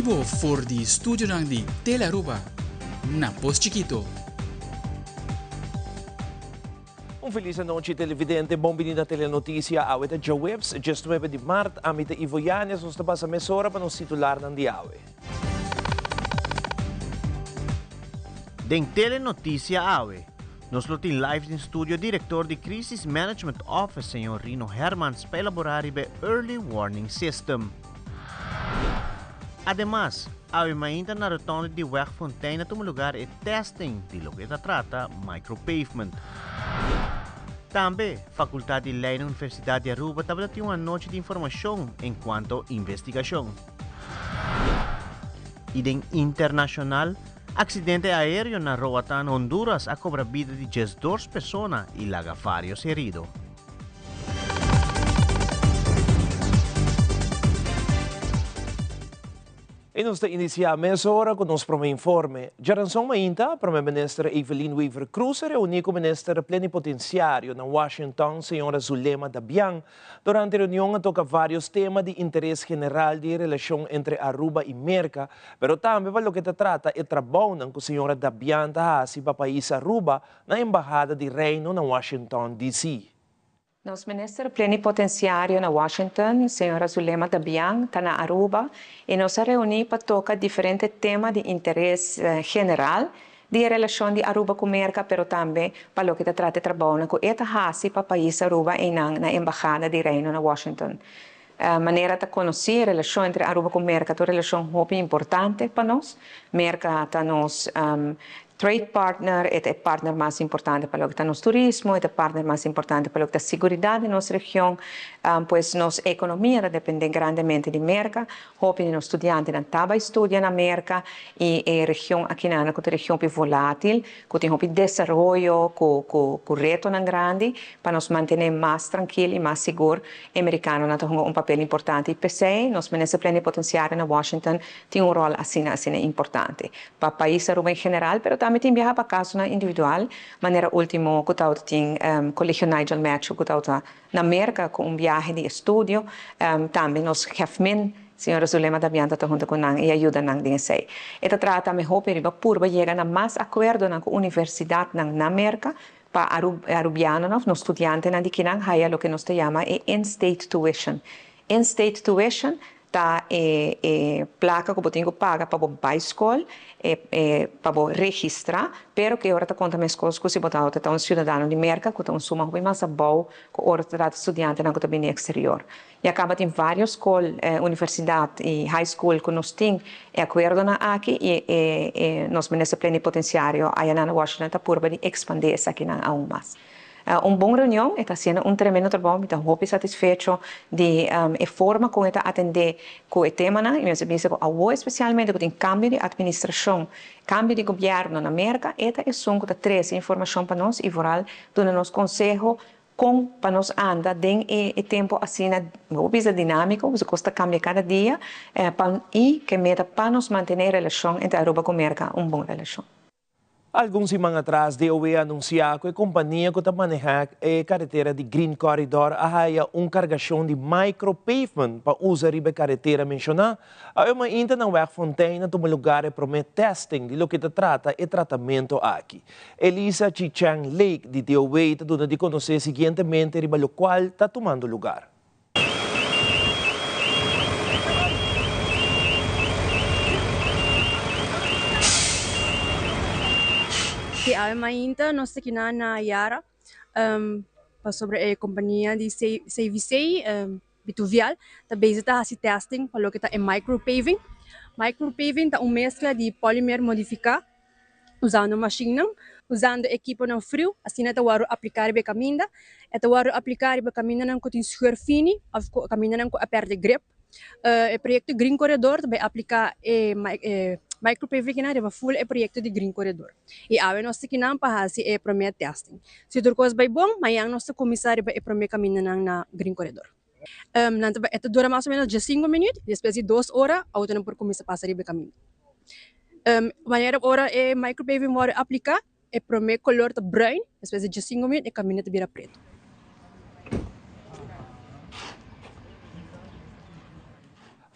bibo for di studionan di Telearuba na Pos Chikito. Un felis anochi televidente, bon bini na Telenoticia. Awe ta djaweps, 19 di mart. Ami ta Ivo Yanez, nos ta pasa mesora pa nos titularnan di awe. Den Telenoticia awe, nos lo tin live den studio director di Crisis Management Office señor Rino Hermans pa elabora riba e Early Warning System. Ademas, awe mainta na rotonde di Weg Fontein a tuma lugar e testing di loke ta trata micropavement. Tambe, Facultad di Ley na Universidad di Aruba tabata tin un anochi di informacion encuanto investigacion. Y den internacional, accidente aereo na Roatan, Honduras a cobra bida di 12 persona y laga varios herido. I nos ta inisiá mesora ku nos promé informe. Djaranson mainta, Promé Minister Evelyn Wever-Croes a reuní ku Minister Plenipotenciario na Washington, señora Zulema Dabian. Durante e reunion a toka vários tema di interes general di e relashon entre Aruba i Merka, pero tambe pa loke ta trata e trabounan ku señora Dabian ta hasi pa pais Aruba na Embahada di Reino na Washington, DC. Nos Minister Plenipotenciario na Washington, Señora Zulema Dabian, ta na Aruba y nos a reuni pa toca diferente tema di interes general di e relacion di Aruba cu Merca pero tambe pa loke ta trata e trabounan cu e ta haci pa pais Aruba eynan na Embahada di Reino na Washington. Manera ta conoci e relacion entre Aruba cu Merca ta un relacion hopi importante pa nos. Merca ta nos trade partner, e ta e partner mas importante pa loke ta nos turismo, e ta e partner mas importante pa loke ta siguridad den nos region. Pues nos economia ta depende grandemente di Merca. Hopi di nos studiantenan ta bay studia na Merca y e region akinan cu ta region hopi volatil, cu tin hopi desaroyo, cu cu retonan grandi pa nos mantene mas trankil y mas sigur. E mericanonan ta hunga un papel importante y p'esey nos minister plenipotenciario na Washington tin un rol asina asina importante pa pais Aruba en general, pero tambe tin biaha pa casonan individual, manera ultimo cu tawata tin Colegio Nigel Matthew cu tawata na Merca cu un biahe di estudio, tambe nos Hefmin, Señora Zulema Damian ta hunto cu nan y a yuda nan den esey. E ta traha tambe hopi riba purba yega na mas acuerdonan cu universidadnan na Merca pa Arubianonan of nos studiantenan di kinan haya loke nos ta yama e in-state tuition. In-state tuition ta e e placa cu bo tin cu paga pa bo bay scol, e e pa bo registra, pero cu e ora ta conta mescos cu si bo ta ta un ciudadano di Merca cu ta un suma hopi mas abou cu ora ta trata studiantenan cu ta bini exterior. Ya caba tin varios scol, universidad y high school cu nos tin e acuerdonan aki y e e nos minister plenipotenciario ayanan na Washington ta purba di expande esakinan aun mas. Un bon reunion, e ta haciendo un tremendo trabou, mi ta hopi satisfecho di e forma con e ta atende cu e temanan y mi mester bisa cu awo especialmente cu tin cambio di administracion, cambio di gobierno na Merca, e ta esun cu ta trece informacion pa nos y vooral duna nos conseho Kon pa nos anda den e tempu asina, mi por bisa dinámiko, pasobra kos ta kambia kada dia, pa i ke meta pa nos mantené e relashon entre Aruba ku Merka un bon relashon. Algun siman atras DOW a anunsiá ku e kompania ku ta manehá e karetera di Green Corridor a haya un kargashon di micro pavement pa usa riba e karetera menshoná. Awe mainta na Weg Fontein a tuma lugar e promé testing di loke ta trata e tratamento aki. Elisa Chicheng Lake di DOW ta duna di konosé siguientemente riba lokual ta tumando lugar. Di awe mainta nos ta kina na Yara pasobra e kompania di CVC Bituvial ta bezig ta hasi testing pa loke ta e micropaving. Micropaving ta un meskla di polymer modifiká usando mashinnan, usando ekiponan friu, asina ta wòrdu apliká riba e kaminda. E ta wòrdu apliká riba kamindanan ku tin scheur fini òf ku kamindanan ku a pèrdè grip. E proyekto Green Corredor ta bai apliká e micropaving kinan riba ful e proyekto di Green Corredor. I awe nos ta kinan pa hasi e promé testing. Si tur kos bai bon, mañan nos ta kuminsá riba e promé kamindanan na Green Corredor. Nan ta e ta dura mas o ménos diesinku minüt, despues di dos ora outonan por kuminsá pasa riba e kaminda. Manera ora e micropaving wòrdu apliká, e promé kolor ta bruin, despues di diesinku minüt e kaminda ta bira pretu.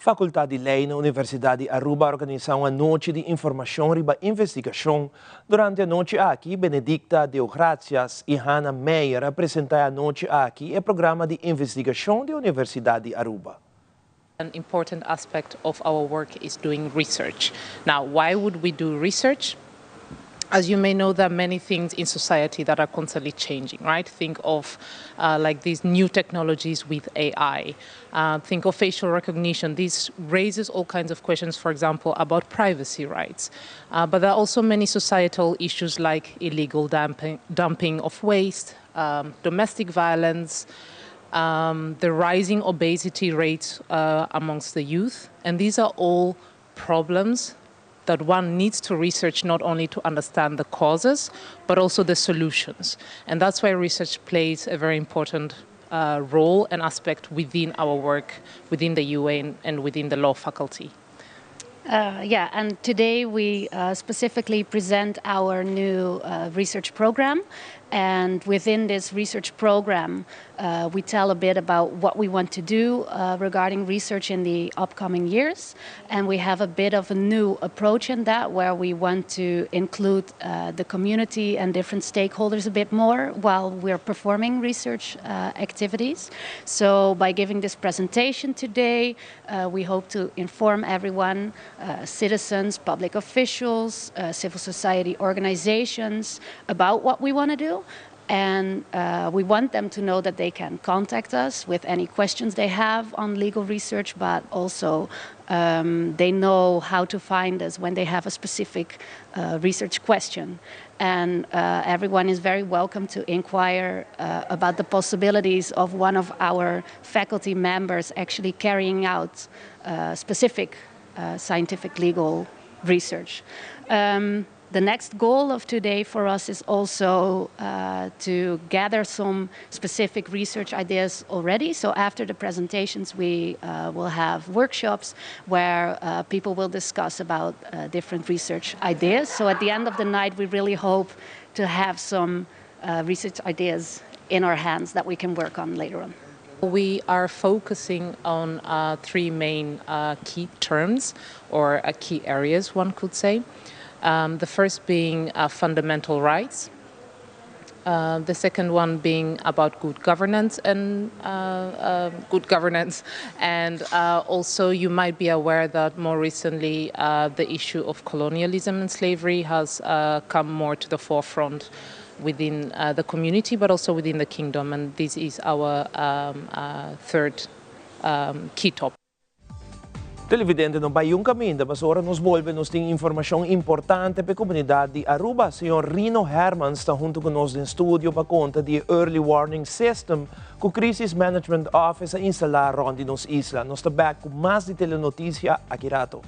Facultad di Ley na Universidad di Aruba a organisa un anochi di informacion riba investigacion. Durante e anochi aki, Benedicta Deogracias y Hanna Meijer a presenta e anochi aki e programa di investigacion di Universidad di Aruba. An important aspect of our work is doing research. Now, why would we do research? As you may know, there are many things in society that are constantly changing, right? Think of like these new technologies with AI. Think of facial recognition. This raises all kinds of questions, for example, about privacy rights. But there are also many societal issues like illegal dumping of waste, domestic violence, the rising obesity rates amongst the youth. And these are all problems that one needs to research not only to understand the causes, but also the solutions. And that's why research plays a very important role and aspect within our work, within the UA and within the law faculty. Yeah, and today we specifically present our new research program. And within this research program, we tell a bit about what we want to do regarding research in the upcoming years. And we have a bit of a new approach in that, where we want to include the community and different stakeholders a bit more while we're performing research activities. So by giving this presentation today, we hope to inform everyone, citizens, public officials, civil society organizations, about what we want to do. And we want them to know that they can contact us with any questions they have on legal research, but also they know how to find us when they have a specific research question. And everyone is very welcome to inquire about the possibilities of one of our faculty members actually carrying out specific scientific legal research. The next goal of today for us is also to gather some specific research ideas already. So after the presentations, we will have workshops where people will discuss about different research ideas. So at the end of the night, we really hope to have some research ideas in our hands that we can work on later on. We are focusing on three main key terms or key areas, one could say. The first being fundamental rights, the second one being about good governance and also you might be aware that more recently the issue of colonialism and slavery has come more to the forefront within the community, but also within the kingdom, and this is our third key topic. Televidente, no bay un caminda, mas ora nos bolbe nos tin informacion importante pa e comunidad di Aruba. Señor Rino Hermans ta hunto cu nos den studio pa conta di Early Warning System cu Crisis Management Office a instala rond di nos isla. Nos ta back cu mas di Telenoticia aki rato.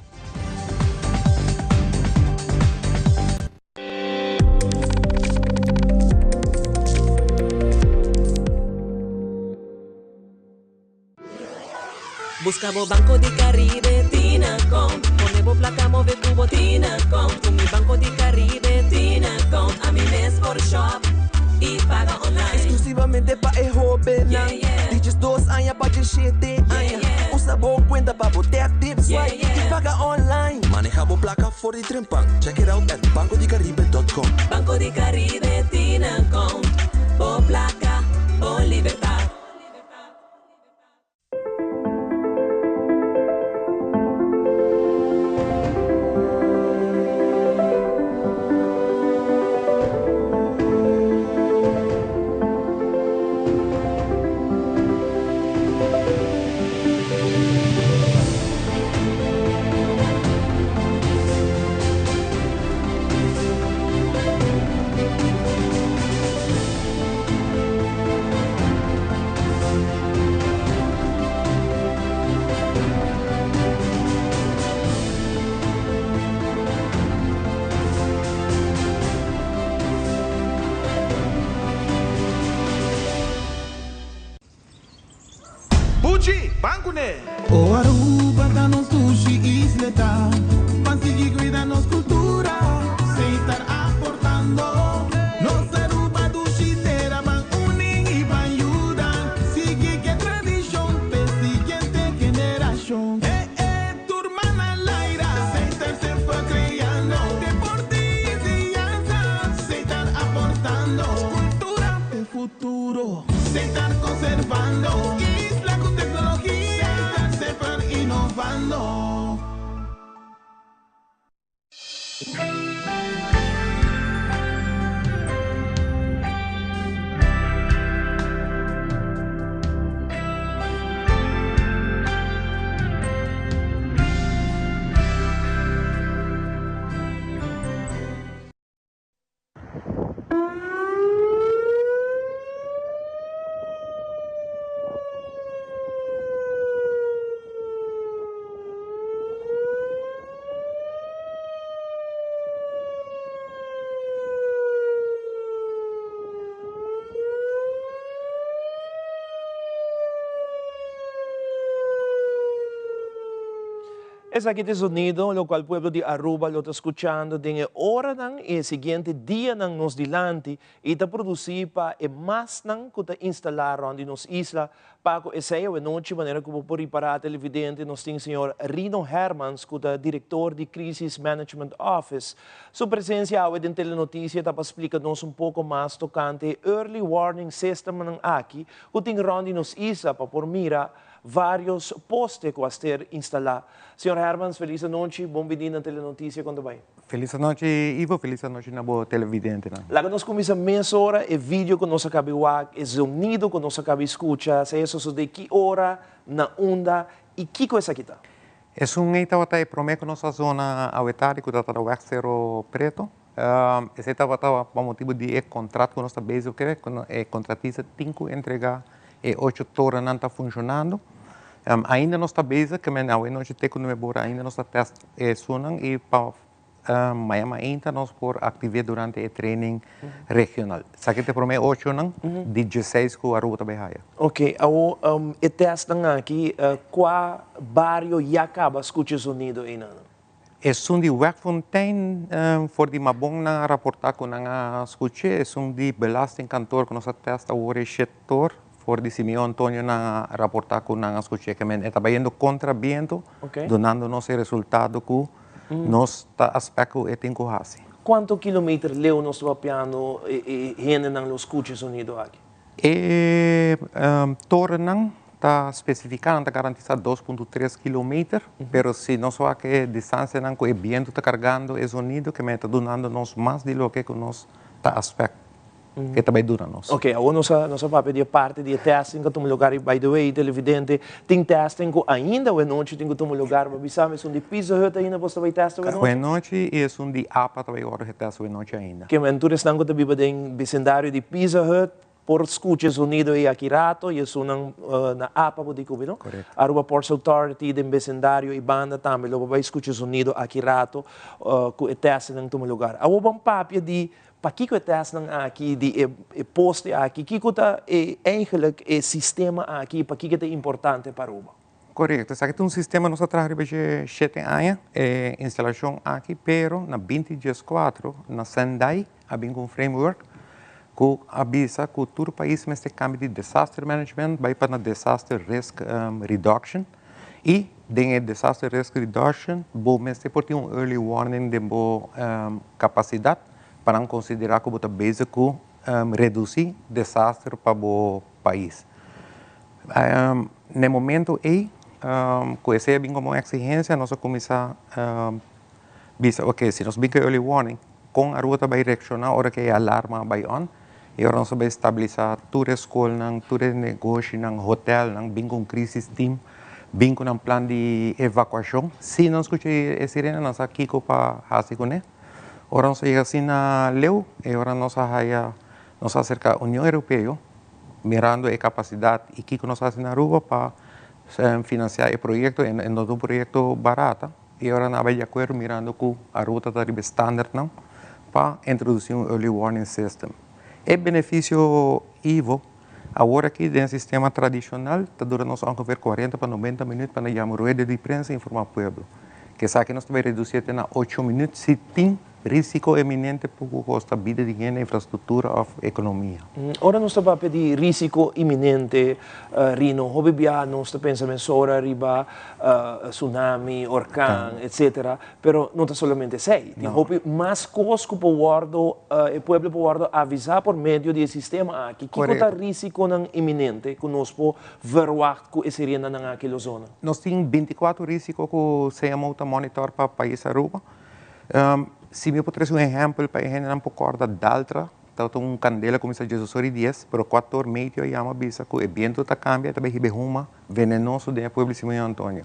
Busca bo Banco di Caribe tin account. Pone bo placa move cu bo tin account. Cu mi Banco di Caribe tin account. Ami mes por shop y paga online. Exclusivamente pa e hobennan di 12 aña pa 17 aña. Usa bo cuenta pa bo tap, tip, swipe y paga online. Maneha bo placa for di trempan. Check it out at bancodicaribe.com. Banco di Caribe tin account. Bo placa, bo libertad. Buchi, ban cune! O Aruba ta nos dushi isla ta, pa sigui cuida nos cultura, esey ta aportando. Nos Aruba dushi tera ban uni y ban yuda, sigui cu tradicion, pa siguiente generacion. Hey, hey. aportando. Cultura e futuro, Setar conservando. Isla cu tecnologia, Setar semper innovando. Esaki ta e zonido locual pueblo di Aruba lo ta scuchando den e oranan y e siguiente dianan nos dilanti y ta produci pa e masnan cu ta instala rond di nos isla. Pa cu esey awenochi manera cu bo por ripara televidente nos tin señor Rino Hermans cu ta director di Crisis Management Office. Su presencia awe den Telenoticia ta pa splica nos un poco mas tocante e early warning systemnan aki cu tin rond di nos isla pa por mira Varios poste cu a ser instala. Señor Hermans, feliz anochi, bon bini na Telenoticia, con ta bay? Feliz anochi Ivo, feliz anochi na bo televidentenan. Laga nos cuminsa mesora e video cu nos a cabi wak, e zonido cu nos a cabi scucha, sea sosode ki ora, na unda y kico esaki ta? Esun ei tabata e prome cu nos a zona awe tardi cu tabata weg Cerro Preto. Esei tabata pa motibu di e kontrat ku nos ta bezig ku e, e kontratista tin ku entregá e ocho torennan ta funshonando. Ainda nos ta bezig, ke men awe nochi te ku nuebe ora ainda nos ta tèst esunnan i pa maña mainta nos por aktiv'é durante e training regional. Esaki ta e promé ochonan di dieseis ku Aruba ta bai haya. Oke, awor e tèstnan aki, kua bario ya kaba skucha e zonido einan? Esun di Wegfontein for di Mabon nan a raporta ku nan a skuch'é, esun di Belastingkantoor ku nos a tèst awor e shetor for di Simeon Antonio nan a raporta ku nan a skuch'é ke men e ta bayendo kontra biento dunando nos e resultado ku nos ta aspèkt ku e tin ku hasi. Kuantu kilometer leu nos ta papiando e hendenan lo skucha e sonido aki? E torennan ta spesifiká, nan ta garantisá 2.3 kilometer, pero si nos wak e distansianan ku e bientu ta kargando e zonido ke men ta dunando nos mas di loke ku nos ta aspèkt ke ta bai duna nos. Oke, awor nos a nos a papia di e parti di e testing ku a tuma lugar i by the way televidente tin testing ku ainda awenochi tin ku tuma lugar, bo bisa mi esun di Pizza Hut ainda boso ta bai tèst awenochi? Awenochi i esun di apa ta bai wòrdu getèst awenochi ainda. Ke men tur esnan ku ta biba den bisindario di Pizza Hut por skucha e zonido ei aki rato i esunnan na apa bo di kubi no? Korekto. Aruba Ports Authority den bisindario i banda tambe lo bo bai skucha e zonido aki rato ku e tèstnan tuma lugar. Awor ban papia di pakiko e tèstnan aki di e poste aki, kiko ta e eigenlik e sistema aki i pakiko e ta importante pa Aruba? Korekto, esaki ta un sistema nos a traha riba dje shete aña, e instalashon aki, pero na 2014 na Sendai a bin ku un framework ku a bisa ku tur pais mester kambia di disaster management bai pa na disaster risk reduction i den e disaster risk reduction bo mester por tin un early warning den bo kapasidat pa nan konsiderá ku bo ta bezig ku redusí desaster pa bo pais. Na e momento ei ku esei a bin komo un eksigensia nos a kuminsá bisa oke si nos bin ku e early warning kon Aruba ta bai reakshoná ora ku e alarma a bai on i ora nos a bai stabilisá tur e skolnan, tur e negoshinan, hotelnan bin ku un crisis team bin ku nan plan di evakuashon. Si nan skucha e sirena nan sa kiko pa hasi kuné. Ora nos a yega asina leu e ora nos a haya nos a aserká Union Europeo mirando e capacidad y kico nos haci na Aruba pa financia e proyecto, e no ta un proyecto barata y ora nan a bay di acuerdo mirando cu Aruba ta ta riba e standardnan pa introduci un early warning system. E beneficio Ivo, awor aki den sistema tradicional ta dura nos ongeveer 40 pa 90 minuut pa nan yama rueda di prensa y informa pueblo. Esaki nos ta bay reduci te na 8 minuut si tin. Risiko eminente por kosta bida di hende, infrastruktura òf ekonomia. Ora nos ta papia di risiko iminente, Rino, hopi bia nos ta pensa mesora riba tsunami, orkan, etcetera, pero no ta solamente esei. Tin hopi mas kos ku por wòrdu, e pueblo por wòrdu avisá por medio di e sistema aki. Kiko ta risikonan iminente ku nos por verwagt ku e sirenanan aki lo zona? Nos tin 24 risiko ku CMO ta monitor pa pais Aruba. Si mi por trese un ehèmpel pa e hendenan por kòrda, Daltra tabata un kandela kuminsá diesdos or i dies, pero kuator meteo a yama bisa ku e bientu ta kambia, e ta bai hiba e huma venenoso den e pueblo di Simon Antonio.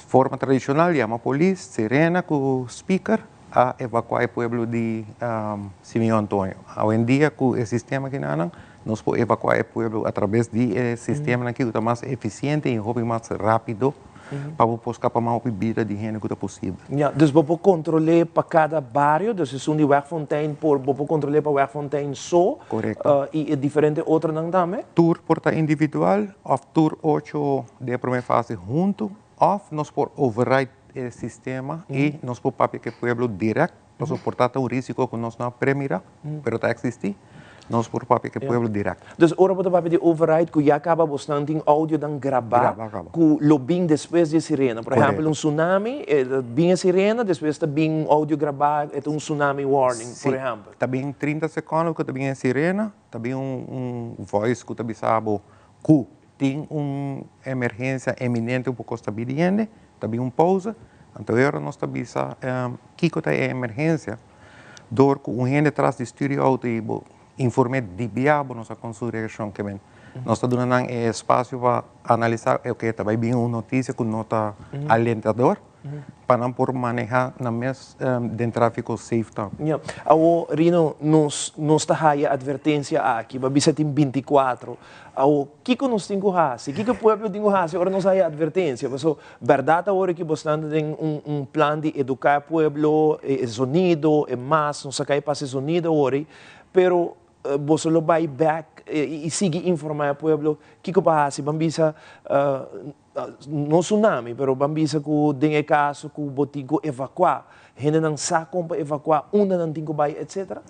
Forma tradishonal yama polis, sirena ku speaker a evakuá e pueblo di Simeon Antonio. Awendia ku e sistema kinanan nos por evakuá e pueblo atrabes di e sistemanan aki ku ta mas efisiente i hopi mas rápido pa bo por skapa mas hopi bida di hende ku ta posibel. Ya, dus bo por kontrol'é pa kada bario, dus esun di Wegfontein por bo por kontrol'é pa Wegfontein so. Korekto. I e diferente otronan tambe? Tur por ta individual òf tur ocho den e promé fase huntu òf nos por override e sistema i nos por papia ku e pueblo dirèkt. Pasobra por ta ta un risiko ku nos no a premira, pero ta eksistí, nos por papia ku e pueblo dirèkt. Dus ora bo ta papia di override ku ya kaba bosnan tin audionan grabá ku lo bin despues di e sirena. Por ehèmpel un tsunami, e ta bin e sirena, despues ta bin un audio grabá, e ta un tsunami warning, por ehèmpel. Sí, ta bin 30 sekònde ku ta bin e sirena, ta bin un voice ku ta bisa bo ku tin un emergensia eminente ku por kosta bida di hende, ta bin un pousa, anto e ora nos ta bisa kiko ta e emergensia, dor ku un hende tras di stuur di outo i bo inform'é di bia bo no sa kon su reakshon ke men. Nos ta duna nan e espasio pa analisá, oke ta bai bin un notisia ku no ta alentador, pa nan por maneha nan mes den trafiko safe tambe. Ya. Awo, Rino, nos nos ta haya advertencia aki, bo a bisa tin 24. Awo, kiko nos tin ku hasi? Kiko e pueblo tin ku hasi ora nos haya advertencia? Paso, berdad awor aki bo sta den un un plan di educa e pueblo, e zonido, e mas, nos a kai pasa e zonido awor ei, pero boso lo bai bek i sigui informa e pueblo kiko pa hasi? Ban bisa No tsunami, pero ban bisa ku den e kaso ku bo tin ku evakuá, hendenan sa kon pa evakuá, unda nan tin ku bai, etcetera?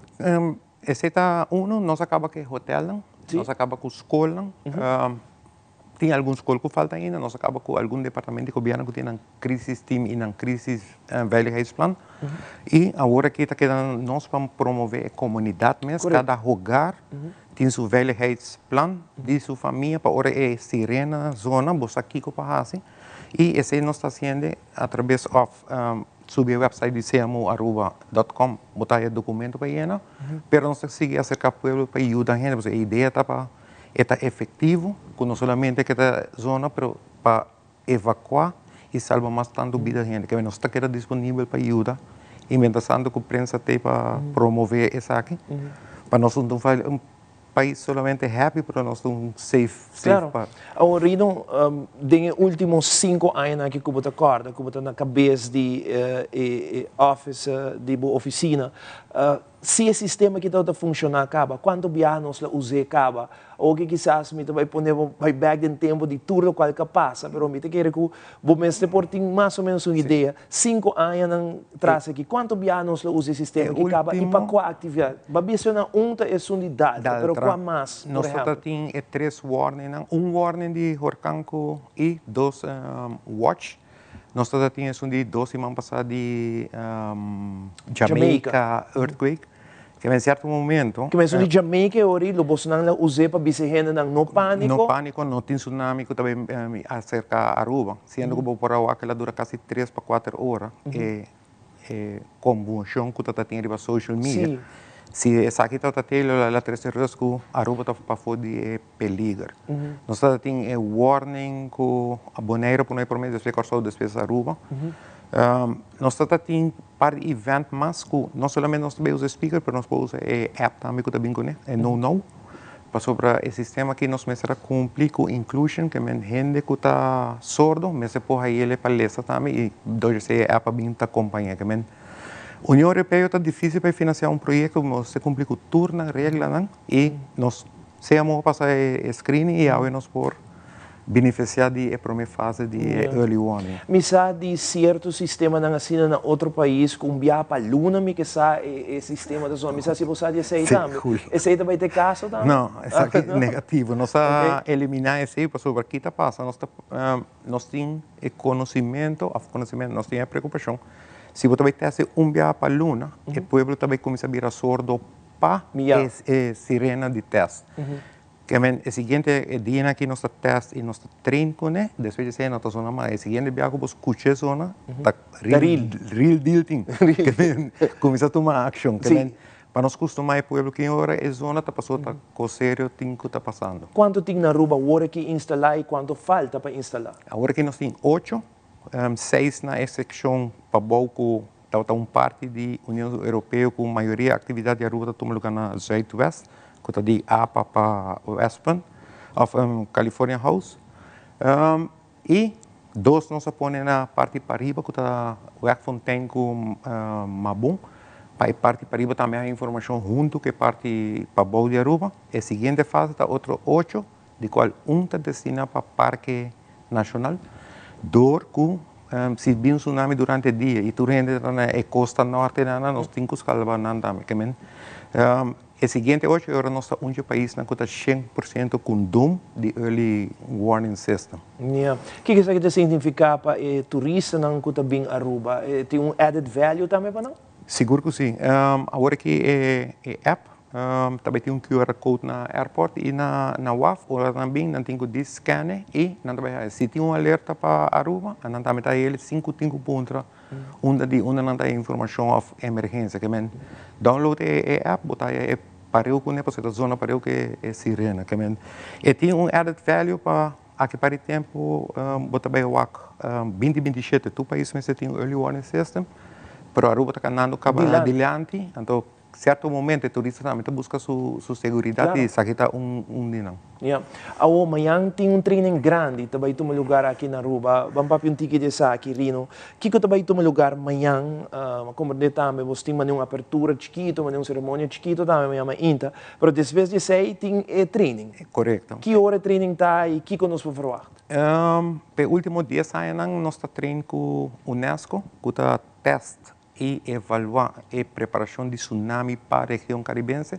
Esei ta unu, nos a kaba ku e hotelnan, nos a kaba ku skolnan, tin algun skol ku falta ainda, nos a kaba ku algun departamento di gobièrnu ku tin nan crisis team i nan crisis veiligheidsplan, i awor aki ta keda nos pa promové e komunidat mes, kada hogar Tin su veiligheidsplan di su famia pa ora e sirena zona bo sa kiko pa hasi y esey nos ta haciende a traves of subi e website di cmoaruba dot com bo ta haya documento pa yena pero nos ta sigui acerca pueblo pa yuda hende pasobra e idea ta pa e ta efectivo cu no solamente ke ta zona pero pa evacua y salba mas tanto bida di hende ke nos ta keda disponibel pa yuda y mientras tanto cu prensa t'ey pa promove esaki pa nos no ta un pais solamente happy pero nos ta un safe safe part. Awor Rino, den e ultimo cinco añanan aki cu bo ta corda cu bo ta na cabes di e office di bo oficina, Si e sistema aki tabata funshoná kaba, kuantu biaha nos la us'é kaba? Oke kisas mi ta bai pone bo bai bèk den tempu di tur lokual ka pasa, pero mi ta kere ku bo mester por tin mas o ménos un idea, sinku añanan tras aki, kuantu biaha nos la usa e sistema aki kaba i pa kua aktividat? Bo a mensioná un ta esun di Daltra, pero kua mas, por Nos ehèmpel? ta tin e tres warningnan, un warning di horkan ku i dos watch. Nos ta tin esun di dos siman pasá di Jamaica earthquake, ke na sierto momento. Ke esun di Jamaica e ora lo bosonan la us'é pa bisa e hendenan no pániko. No pániko, no tin tsunami ku ta bin aserka Aruba, siendo ku bo por a wak el a dura kasi tres pa kuater ora e konvulshon ku ta tin riba social media. Si esaki ta tin lo a trese rus ku Aruba ta pafó di e peliger. Nos ta tin e warning ku Boneiru pone prome, despues Kòrsou, despues Aruba. Nos ta tin par di event mas ku no solamente nos ta bay usa e speaker, pero nos por usa e app tambe ku ta bin kuné, e No No. Pasobra e sistema aki nos mester a kumpli ku inclusion, ke men hende ku ta sordo mester por hay'el pa lesa tambe i dor esei e app a bin ta kompañ'é. Ke men Union Europeo ta difisil pa e finansiá un proyekto, nos ta kumpli ku tur nan reglanan i nos sea modo pasa e screening i awe nos por. Beneficiá di e promé fase di e early warning. Mi sa di sierto sistemanan asina na otro pais ku un biaha pa luna mi ke sa e sistema ta zona. Mi sa si bo sa di esei tambe. Esei ta bai ta e kaso tambe? No, esaki negativo. Nos a eliminá esei pasobra ki ta pasa nos ta nos tin e konosimentu òf konosimentu nos tin e preokupashon si bo ta bai tèst un biaha pa luna e pueblo ta bai kuminsá bira sordo pa e sirena di tèst. Ke men e siguiente e dianan aki nos ta test i nos ta train kuné, despues di esei no ta zona mas. E siguiente bia ku bo skucha e zona ta real real deal tin. Ke men kuminsá tuma akshon. Ke men pa nos kustumá e pueblo ki ora e zona ta pasó ta kos serio tin ku ta pasando. Kuantu tin na Aruba awor aki instalá i kuantu falta pa instalá? Awor aki nos tin ocho, seis na e sekshon pabou ku Tabata un parti di Union Europeo ku mayoria aktividat di Aruba ta tuma lugá na Zuidwest, ku ta di apa pa Westpunt òf California House. I dos nos a pone na parti pariba ku ta Wegfontein ku Mabon. Pa e parti pariba tambe hay informashon huntu ku e parti pabou di Aruba. E siguiente fase ta otro ocho di cual un ta destina pa Parke Nacional, door cu si bin un tsunami durante e dia y tur hende ta na e costa norte nan, nos tin cu salba nan tambe. Ke men e siguiente ocho ora nos ta un dje paisnan cu ta 100% condom di early warning system. Ya. Kiko esaki ta significa pa e turistanan cu ta bin Aruba? E tin un added value tambe pa nan? Sigur cu si. Awor aki e app Ta bai tin un QR code na airport y na waf, ora nan bin nan tin cu di scanne y nan ta bai haya. Si tin un alerta pa Aruba, nan tambe ta haya sin cu tin cu puntra unda di unda nan ta haya informacion of emergencia. Ke men download e app bo ta haya e pareu cune pasobra e ta zona pareu cu e sirena. Ke men e tin un added value pa aki par di tempo bo ta bai wak binti 27 tur pais mester tin un early warning system, pero Aruba ta canando caba dilanti, anto Cierto momento e turista tambe ta busca su su seguridad y esaki ta un un di nan. Ya. Awo mañan tin un training grandi ta bay tuma lugar aki na Aruba. Ban papia un tiki di esaki, Rino. Kico ta bay tuma lugar mañan? A comprende tambe bos tin mane un apertura chikito, mane un ceremonia chikito tambe mañan mainta. Pero despues di esey tin e training. Corecto. Ki ora e training ta y kico nos por verwacht? P'e ultimo dies añanan nos ta train cu UNESCO cu ta test i evaluá e preparashon di tsunami pa region karibense.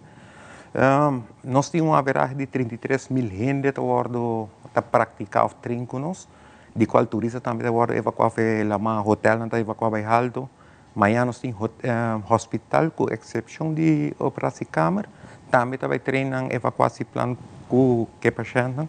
Nos tin un averahe di 33.000 hende ta wòrdu ta praktiká òf train ku nos, di kual turista tambe ta wòrdu evakuá for e lamá, hotèlnan ta evakuá bai haltu. Mañana nos tin hospital ku eksepshon di operasiekamer tambe ta bai train nan evakuasieplan ku ke pashèntnan.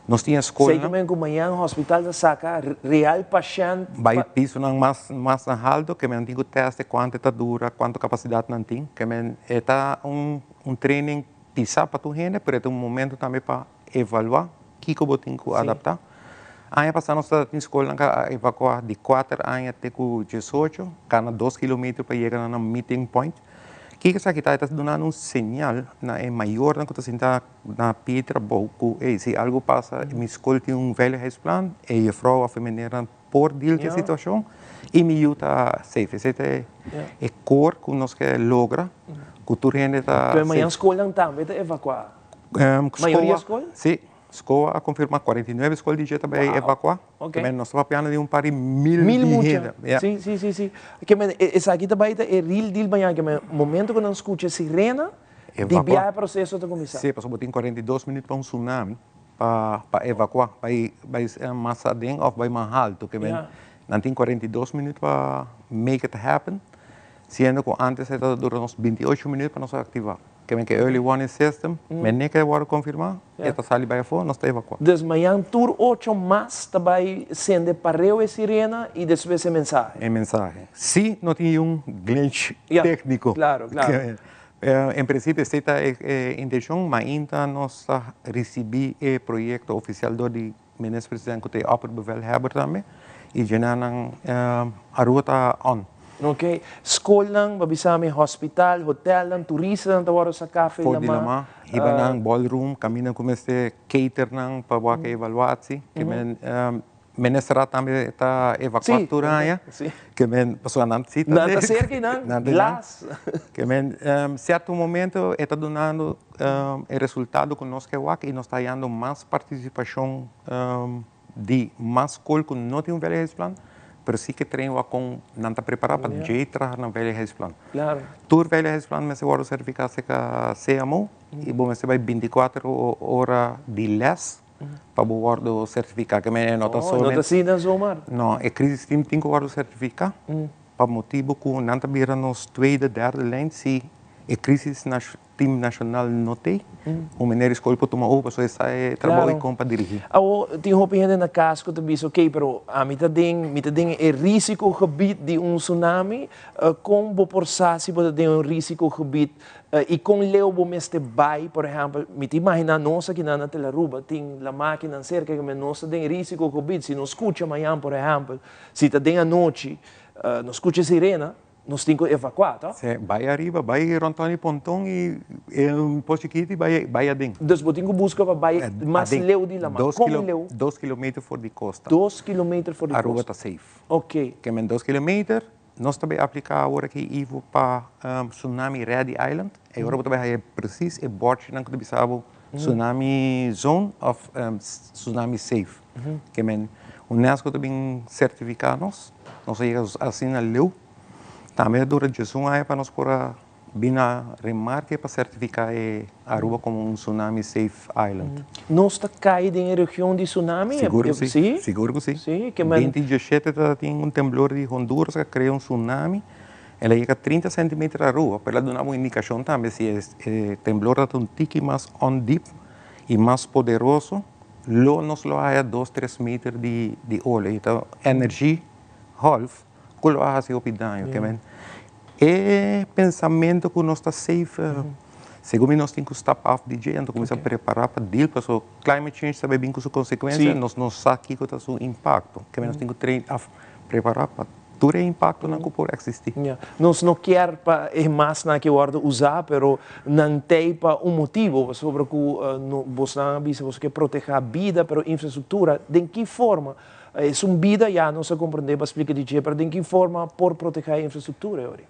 Nos tin e skolnan. Sei ku men ku mañan hospital ta saka real pashènt pa. Bai pisonan mas mas na halto ke men tin ku tèst kuantu e ta dura, kuantu kapasidat nan tin. Ke men e ta un un training pisá pa tur hende pero e ta un momento tambe pa evaluá kiko bo tin ku adaptá. Aña pasá nos tabata tin skolnan ku a evakuá di kuater aña te ku diesocho, kana dos kilometer pa yega na nan meeting point. Kiko esaki ta? E ta dunando un señal na e mayornan ku ta sinta Na pie trabou ku ey si algu pasa mi skol tin un veiligheidsplan e jefrouw of e meneernan por deal ku e situashon i mi yu ta safe. Esei ta e core ku nos ke logra ku tur hende ta safe. Mañan skolnan tambe ta evakuá? Mayoria skol? Si, SCOA a konfirmá 49 skol di dje ta bai evakuá. Ke nos ta papiando di un par di mil di hende. Mil mucha. Si, si, si, si. Ke men esaki ta bai ta e real deal mañan. Ke men momento ku nan skucha sirena. Di biaha e proseso ta kuminsá. Sí, pasobra bo tin 42 minüt pa un tsunami pa pa evakuá, bai bai mas aden òf bai mas haltu. Ke men nan tin 42 minüt pa make it happen, siendo ku ántes e ta dura nos 28 minüt pa nos aktivá. Ke men ke early warning system, mene ke wòrdu konfirmá, e ta sali bai afó, nos ta evakuá. Dus mañan tur ocho mas ta bai sende pareu e sirena i despues e mensahe. E mensahe. Si no tin un glitch tékniko. Klaro, klaro. En principio esey ta e intencion, ma ainda nos ta ricibi e proyecto oficial door di Minister President cu ta e opperbevelhebber tambe y djena nan Aruba ta on. Ok, scolnan, bo a bisa mi, hospital, hotelnan, turistanan ta worde saca for di lama. For di lama, hiba nan ballroom, caminda cu mester cater nan pa wak e evaluatie. Minister tambe ta evacuá tur aña. Ke men pasobra nan si ta. Nan ta serka i nan glas. Ke men sierto momento e ta dunando e resultado ku nos ke wak i nos ta hayando mas partisipashon di mas skol ku no tin un veiligheidsplan, pero si ke train wak kon nan ta prepará pa djei traha nan veiligheidsplan. Tur veiligheidsplan mester wòrdu sertifiká serka CMO i bo mester bai bintikuater ora di lès pa bo wòrdu sertifiká. Ke manera no ta Oh, no ta asina zomaar. No, e crisis team tin ku wòrdu sertifiká pa motibu ku nan ta bira nos tweede, derde lijn si e crisis team nashonal no t'ei. Un meneer di skol por tuma over pasobra e sa e trabou i kon pa dirigí. Awor, tin hopi hende na kas ku ta bisa, okey, pero ami ta den, mi ta den e risicogebied di un tsunami. Kon bo por sa si bo ta den un risicogebied I kon leu bo mester bai, por ehèmpel, mi ta imaginá nos akinan na Telaruba tin la makinan serka ke nos ta den risiko covid, si nos skucha mañan por ehèmpel, si ta den anochi, nos skucha sirena, nos tin ku evakuá, to? Sí, bai ariba, bai ròntòn di ponton i un pos chikito i bai bai aden. Dus bo tin ku buska pa bai mas leu di laman. Kon leu? Dos kilometer for di kosta. Dos kilometer for di kosta. Aruba ta safe. Oké. Ke men dos kilometer, Nos ta bay aplica awor aki Ivo pa Tsunami Ready Island. E ora bo ta bay haya precies e bordjenan cu ta bisa bo Tsunami Zone of Tsunami Safe. Ke men UNESCO ta bin certifica nos. Nos a yega asina leu. Tambe a dura djesun aña pa nos por a Bin a remarke pa sertifiká e Aruba komo un tsunami safe island. Nos ta kai den e region di tsunami? Sigur ku si. Sigur ku si. Si, ke men. Binti diesshete ta tin un temblor di Honduras ku a krea un tsunami. El a yega 30 centimeter Aruba, pero el a duna bo indikashon tambe si e temblor ta un tiki mas on deep i mas poderoso, lo nos lo haya dos tres meter di ola. I ta energy golf ku lo a hasi hopi daño. Ke men e pensamentu ku nos ta safe, segun mi nos tin ku stap af di dje, anto kuminsá prepará pa deal pasobra climate change ta bai bin ku su konsekuensia, nos no sa kiko ta su impakto. Ke men nos tin ku train af prepará pa tur e impaktonan ku por eksistí. Nos no kier pa e masnan aki wòrdu usá, pero nan t'ei pa un motibu, pasobra ku bosnan a bisa boso ke protehá bida, pero infrastruktura, den ki forma Esun bida ya nos a comprende pa splica di dje, pero den ki forma por proteha e infrastructura e ori?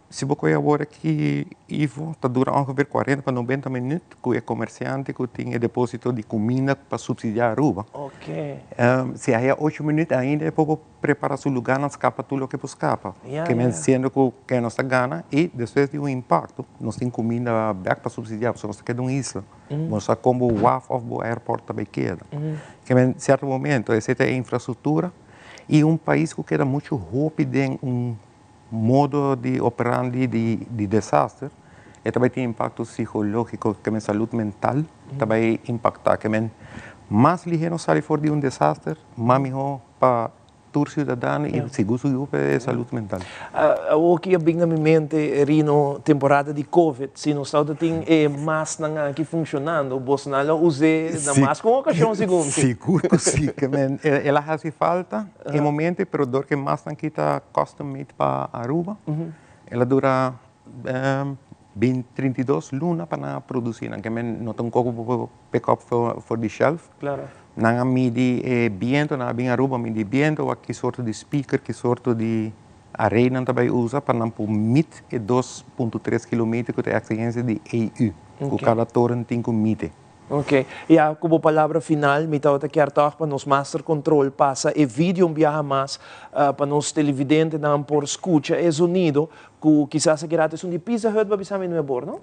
Si bo coge awor aki, Ivo, ta dura ongeveer cuarenta pa noventa minuut cu e comerciante cu tin e deposito di cuminda pa subsidia Aruba. Si haya ocho minuut ainda e por prepara su lugarnan scapa tur loke por scapa. Ke men siendo cu ke nos ta gana y despues di un impacto nos tin cuminda bek pa subsidia pasobra nos ta keda un isla. Bo sa kon bo waf òf bo airport ta bai keda. Ke men sierto momento esei ta e infrastruktura i un pais ku keda muchu hopi den un modo di operandi di desaster e ta bai tin impakto sikológiko ke men salud mental ta bai impaktá. Ke men mas lihé nos sali for di un desaster mas mihó pa Tur ciudadano y sigur su yu pa e salud mental. Awor ki a bin na mi mente, Rino, temporada di Covid, si nos tabata tin e masnan aki funcionando, bosnan lo us'é na mas ku un ocasion sigur mi. Sigur ku si, ke men el a hasi falta e momento, pero dor ku e masnan aki ta custom made pa Aruba, el a dura bin 32 luna pa nan a produci nan, ke men no ta un koko bo por pick up for di shelf. Nan a midi e biento, nan a bin Aruba midi biento, wak ki sorto di speaker, ki sorto di array nan ta bai usa pa nan por meet e 2.3 kilometer ku ta e eksigensia di EU, ku kada toren tin ku mite. Ok. Ya ku bo palabra final, mi tabata kier tòg pa nos master control pasa e video un biaha mas pa nos televidentenan por skucha e zonido ku kisas a kira esun di Pizza Hut, bo a bisa mi nuebor, no?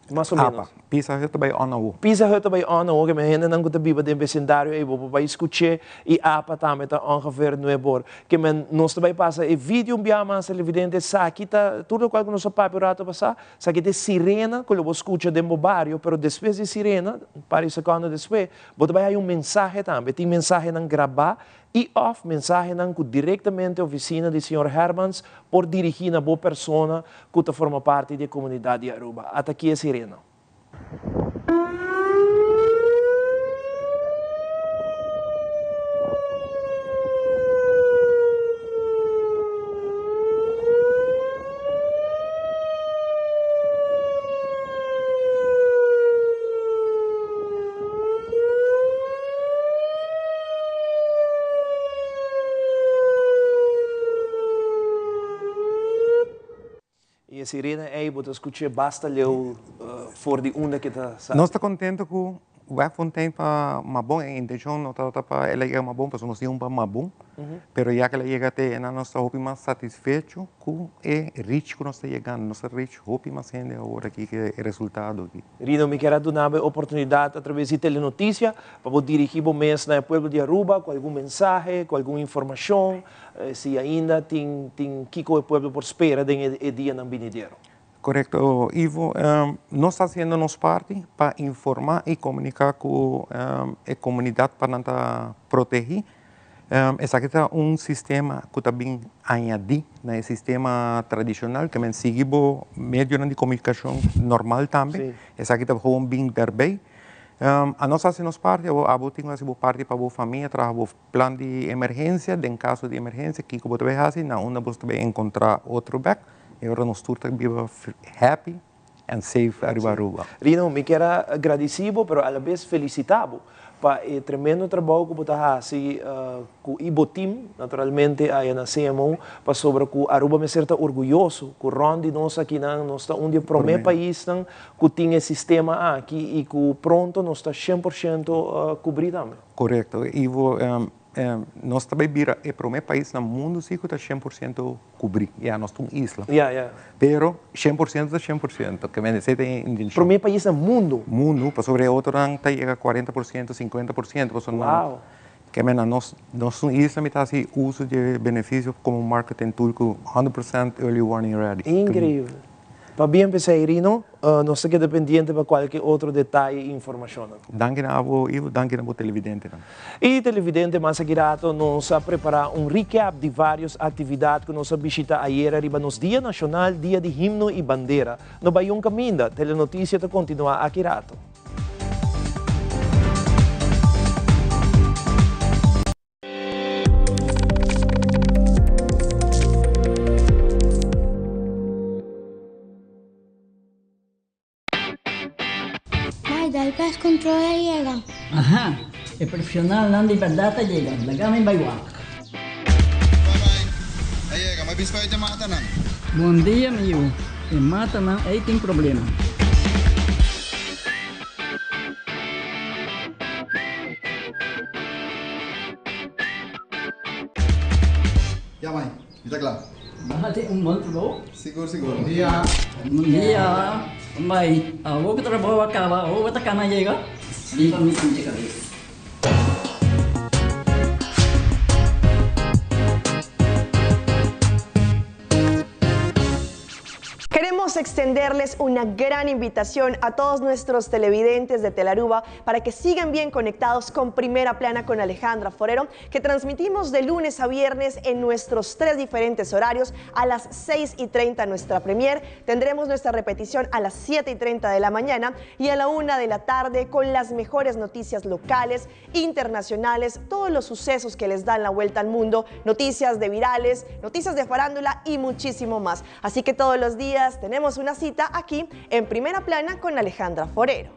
Mas o menos. Apa, Pizza Hut ta bai on awo. Pizza Hut ta bai on awo, ke men hendenan ku ta biba den besindario ei bo por bai skuch'é i apa tambe ta ongeveer nuebor. Ke men nos ta bai pasa e video un biaha mas televidente, esaki ta tur lokual ku nos a papia un rato pasá, esaki ta e sirena ku lo bo skucha den bo bario, pero despues di sirena, un par di sekondo despues, bo ta bai haña un mensahe tambe. Tin mensahenan grabá i òf mensahenan ku direktamente ofisina di señor Hermans por dirigí na bo persona ku ta forma parti di e komunidat di Aruba. Ata ki e sirena. sirena ei bo ta skuch'é basta leu for di unda ke ta sali. Nos ta kontento ku Wegfontein pa Mabon, e intencion no tabata pa el a yega Mabon, pasobra nos tin un pa Mabon, pero ya ke el a yega te enan nos ta hopi mas satisfecho ku e reach ku nos ta yegando, nos ta reach hopi mas hende awor aki ke e resultado aki. Rino, mi kier a duna bo e oportunidad a traves di Telenoticia pa bo dirigi bo mes na e pueblo di Aruba cu algun mensahe, cu algun informacion, si ainda tin tin kico e pueblo por spera den e dianan binidero. Korekto Ivo, nos ta hasiendo nos parti pa informá i komuniká ku e komunidat pa nan ta protegí. Esaki ta un sistema ku ta bin añadí na e sistema tradishonal, ke men sigui bo medionan di komunikashon normal tambe. Esaki ta gewoon bin daarbij. Anos a hasi nos parti, abo tin ku hasi bo parti pa bo famia, traha bo plan di emergensia, den kaso di emergensia kiko bo ta bai hasi, na unda bo ta bai enkontrá otro bèk. E ora nos tur ta biba happy and safe ariba Aruba. Rino, mi kier a gradisí bo pero alabes felisitá bo pa e tremendo trabou ku bo ta hasi ku i bo team naturalmente aya na CMO pasobra ku Aruba mester ta orguyoso ku rònt di nos akinan nos ta un di e promé paisnan ku tin e sistema aki i ku pronto nos ta 100% kubrí tambe. Korekto, Ivo. Nos ta bai bira e promé pais na mundu si ku ta 100% kubrí. Ya, nos ta un isla. Ya, ya. Pero 100% ta 100%. Ke men esei ta e intenshon. Promé pais na mundu? Mundu, pasobra e otronan ta yega 40%, 50%, pasobra nan. Wow. Ke men nos nos un isla mi ta hasi uso di e benefisio komo marketing tool ku 100% early warning ready. Inkreibel. Pabia p'esei Rino, nos ta keda pendiente pa kualke otro detaye i informashonnan. Danki na abo Ivo, danki na bo televidentenan. I televidente mas aki rato nos a prepara un recap di varios actividad cu nos a bishita ayera riba nos Dia Nacional, Dia di Himno y Bandera. No bay un caminda, Telenoticia ta continua aki rato. Mai, dal pest control a yega. Aha, e profesionalnan di berdad a yega, laga mi bai wak. A yega, mi a bisa pa e matanan. Bon dia mi yu, e matanan ei tin problema. Ya mai, mi ta kla. Bo hasi un bon trabou. Sigur sigur. Bon dia. Bon dia. Mai, awor ku trabou a kaba, awor bo ta kana yega? Lipa mi sinti kabes. Queremos extenderles una gran invitación a todos nuestros televidentes de Telaruba para que sigan bien conectados con Primera Plana con Alejandra Forero, que transmitimos de lunes a viernes en nuestros tres diferentes horarios a las 6 y 30 nuestra premier. Tendremos nuestra repetición a las 7 y 30 de la mañana y a la 1 de la tarde con las mejores noticias locales, internacionales, todos los sucesos que les dan la vuelta al mundo, noticias de virales, noticias de farándula y muchísimo más. Así que todos los días tenemos una cita aquí en Primera Plana con Alejandra Forero.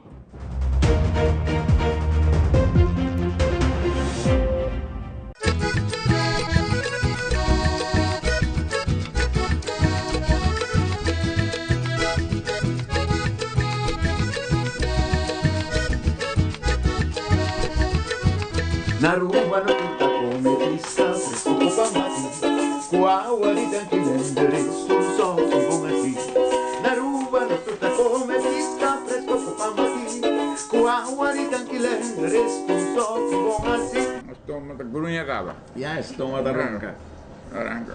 Na Aruba no ta come pisca fresco cu pan bati Cu awa di tanki Lenderis un soki bon aki Na Aruba nos tur ta come pisca fresco cu pan bati Cu awa di tanki Lenderis un soki bon asi. Stoma ta gruña caba. Ya e stoma ta ronca. Ronca.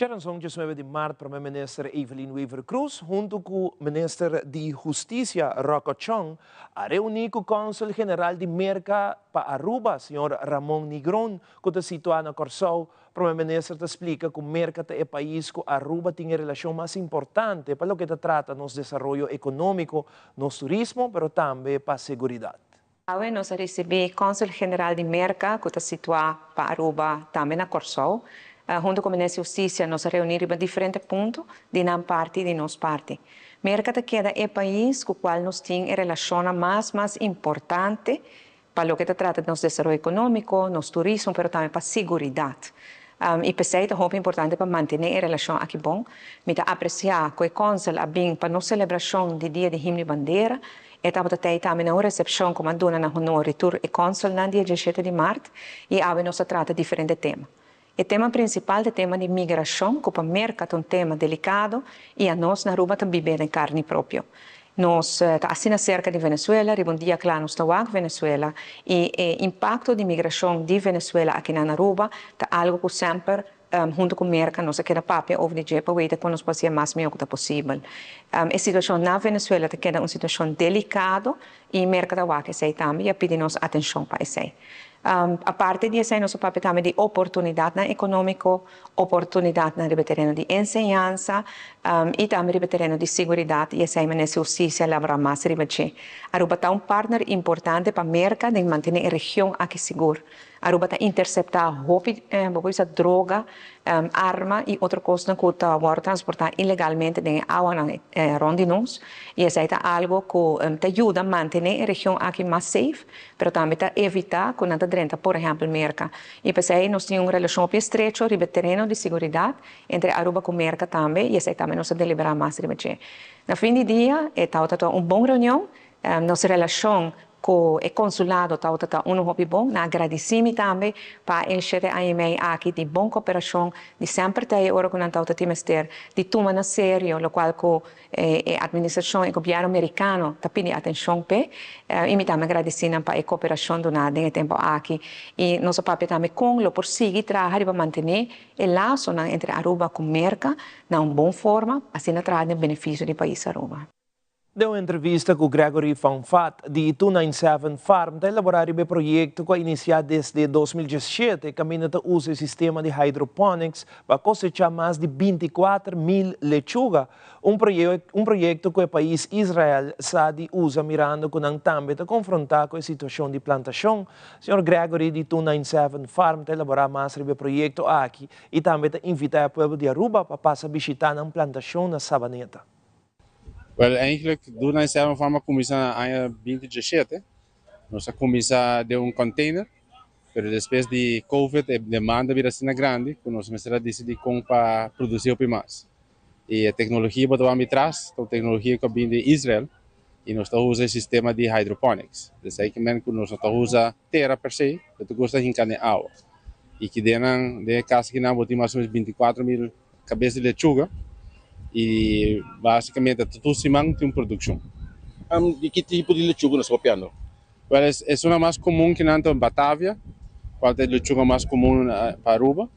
Djaranson 19 di mart Prome Minister Evelyn Wever-Croes hunto cu Minister di Husticia Rocco Chong a reuni cu Consul General di Merca pa Aruba, señor Ramon Nigron, cu ta situa na Corsou. Prome Minister ta splica cu Merca ta e pais cu Aruba tin e relacion mas importante pa loke ta trata nos desaroyo economico, nos turismo, pero tambe pa seguridad. Awe nos a risibí Kònsul General di Merka ku ta situá pa Aruba tambe na Kòrsou. Huntu ku Minister di Hustisia nos a reuní riba diferente punto di nan parti i di nos parti. Merka ta keda e pais ku kual nos tin e relashonnan mas mas importante. Pa loke ta trata nos desaroyo economico, nos turismo, pero tambe pa siguridad. Y p'esey ta hopi importante pa mantene e relacion aki bon. Mi ta aprecia cu e consul a bin pa nos celebracion di Dia di Himno y Bandera. E tabata tey tambe na un recepcion cu mi a duna na honor di tur e consulnan dia diesshete di maart y awe nos a trata diferente tema. E tema principal ta e tema di migracion cu pa Merca ta un tema delicado y anos na Aruba ta bibe den carni propio. Nos ta asina cerca di Venezuela, riba un dia cla nos ta wak Venezuela y e impacto di migracion di Venezuela akinan na Aruba ta algo cu semper hunto cu Merca nos a keda papia over di dje pa weta con nos por hacié mas mihor cu ta posibel. E situacion na Venezuela ta keda un situacion delicado y Merca ta wak esey tambe y a pidi nos atencion pa esey. Aparte di esei nos a papia tambe di oportunidatnan ekonómiko, oportunidatnan riba e tereno di enseñansa i tambe riba e tereno di siguridat i esei manera si hustisia laborá mas riba dje. Aruba ta un partner importante pa Merka den mantené e region aki sigur. Aruba ta interseptá hopi, bo por bisa droga, arma i otro kosnan ku ta wòrdu transportá ilegalmente den e awanan rònt di nos i esei ta algu ku ta yuda mantené e region aki mas safe. pero tambe ta evitá ku nan ta drenta por ehèmpel Merka. I p'esei nos tin un relashon hopi estrecho riba e tereno di siguridat entre Aruba ku Merka tambe i esei tambe nos a deliberá mas riba dje. Na fin di dia e tabata ta un bon reunion, nos relashon ku e konsulado tabata ta unu hopi bon. Nan a gradisí mi tambe pa e shete aña i mei aki di bon koperashon di semper ta e ora ku nan tabata tin mester di tuma na serio lokual ku E administracion, e gobierno mericano ta pidi atencion p'e y mi tambe agradeci nan pa e cooperacion duna den e tempo aki. Y nos a papia tambe con lo por sigui traha riba mantene e lasonan entre Aruba cu Merca na un bon forma, asina traha den beneficio di pais Aruba. Den un entrevista cu Gregory van Vat di 297 Farm ta elabora riba e proyecto cu a inicia desde 2017 caminda ta usa e sistema di hydroponics pa cosecha mas di 24,000 lechuga. Un un proyekto ku e pais Israel sa di usa mirando ku nan tambe ta konfrontá ku e situashon di plantashon. Señor Gregory di 297 Farm ta elaborá mas riba e proyekto aki i tambe ta invitá e pueblo di Aruba pa pasa bishitá nan plantashon na Sabaneta. Wel, eigenlijk 297 Farm a kuminsá na aña binti diesshete. Nos a kuminsá den un container, pero despues di Covid e demanda a bira asina grandi ku nos mester a disidí kon pa produsí hopi mas. E e tecnologia bo ta wak mi tras ta un tecnologia cu a bin di Israel y nos ta usa e sistema di hydroponics. Esey ke men cu nos no ta usa tera per se, pero ta gusta hinca den awa. Y ki den nan, den e cas aki nan bo tin mas o menos 24,000 cabes di lechuga y basicamente ta tur siman tin un produccion. Di ki tipo di lechuga nos ta papiando? Wel, es una mas comun ki nan ta Batavia, cual ta e lechuga mas comun pa Aruba.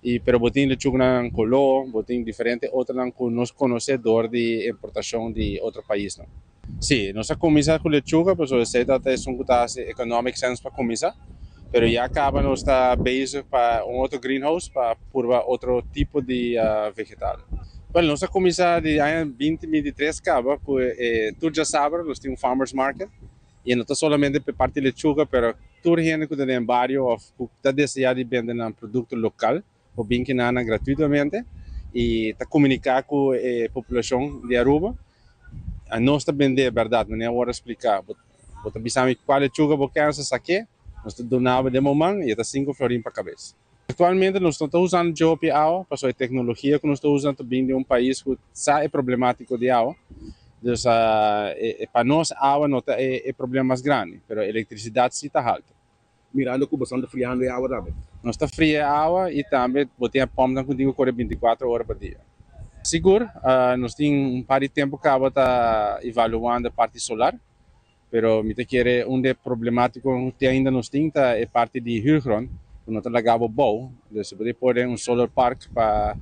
Y pero bo tin lechuganan coló, bo tin diferente otronan cu nos conoce door di importacion di otro paisnan. Sí, nos a cuminsa cu lechuga pasobra esey ta esun cu ta haci economic sense pa cuminsa, pero ya caba nos ta bezig pa un otro greenhouse pa purba otro tipo di vegetal. Bueno, nos a cuminsa di aña binti 23 caba cu e tur djasabra nos tin un farmers market. Y no ta solamente pa e parti lechuga, pero tur hende cu ta den bario of cu ta desea di bende nan producto local por bin kina nan gratuitamente y ta comunica cu e poblacion di Aruba. Nos ta bende, berdad, manera awor a splica, bo ta bisa mi cual lechuga bo kier, nos ta saque, nos ta duna bo den bo man y e ta cinco florin pa cabes. Actualmente nos no ta usando dje hopi awa, pasobra e tecnologia cu nos ta usa ta bin di un pais cu sa e problematico di awa. Dus pa nos awa no ta e problema mas grandi, pero electricidad si ta halto. Mirando cu boso ta friando e awa tambe? Nos ta fria e awa y tambe bo tin e pumpnan cu tin cu core 24 ora pa dia. Sigur, nos tin un par di tempo caba ta evaluando e parti solar, Pero mi ta kere un de problematico te ainda nos tin ta e parti di huurgrond cu no ta laga bo bou. Dus si bo ta pone un solar park pa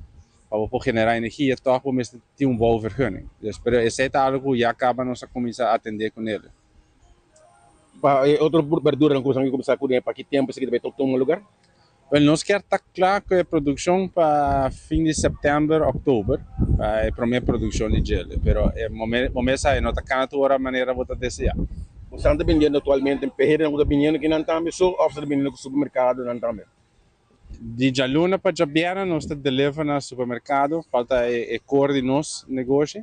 pa bo por genera energia toch bo mester tin un bouwvergunning. Dus pero esey ta algo cu ya caba nos a cuminsa atende cu nele. Pa e otro berduranan cu boso a cuminsa cu ne pa ki tempo esaki ta bay tuma lugar? Wel, nos kier ta kla ku e produkshon pa fin di sèptèmber, òktober, pa e promé produkshon di djele. Pero e momen sa e no ta kana tur ora manera bo ta deseá. Bosan ta bindiendo aktualmente en pehernan ku ta biniendo kinan tambe so òf sa ta biniendo ku supermerkadonan tambe? Di djaluna pa djabièrnè nos ta deliver na supermerkado, kual ta e core di nos negoshi.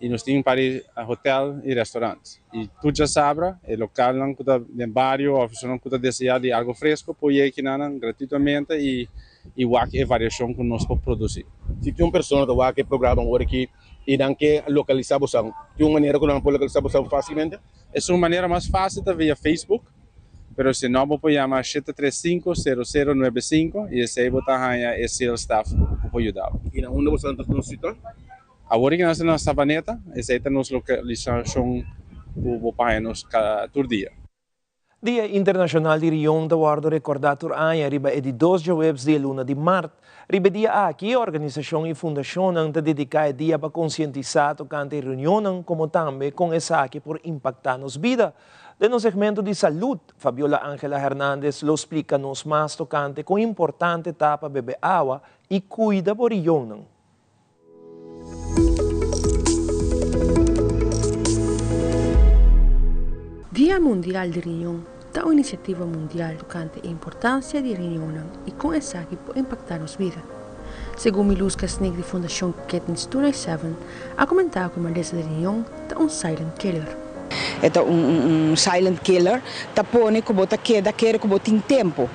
Y nos tin un par di hotel y restaurant. Y tur djasabra e localnan cu ta den bario of esunnan cu ta desea di algo fresco por yega kinanan gratuitamente y y wak e variacion cu nos por produci. Si tin un persona ta wak e programa awor aki y nan ke localisa bosan, tin un manera cu nan por localisa bosan facilmente? Esun manera mas facil ta via Facebook, pero si no bo por yama 735 0095 y esey bo ta haya e sales staff cu por yuda bo. Y na unda bosan ta situa? Awor ki nos ta na Savaneta, esei ta nos lokalisashon ku bo paña nos tur dia. Dia Internashonal di Rion ta wòrdu rekordá tur aña riba e di dos djaweps di e luna di mart. Riba e dia aki, organisashon i fundashonnan ta dediká e dia pa konsientisá tokante e reunionnan komo tambe kon esaki por impaktá nos bida. Den nos segmento di salud, Fabiola Angela Hernandez lo splika nos mas tokante kon importante ta pa bebe awa i kuida bo rionnan. Dia Mundial di Riñon ta un inisiativa mundial tokante e importansia di riñonnan i kon esaki por impaktá nos bida. Segun Miluska Sneek di Fundashon Kidneys 297 a komentá ku e malesa di riñon ta un silent killer. E ta un silent killer, ta pone ku bo ta keda kere ku bo tin tempu.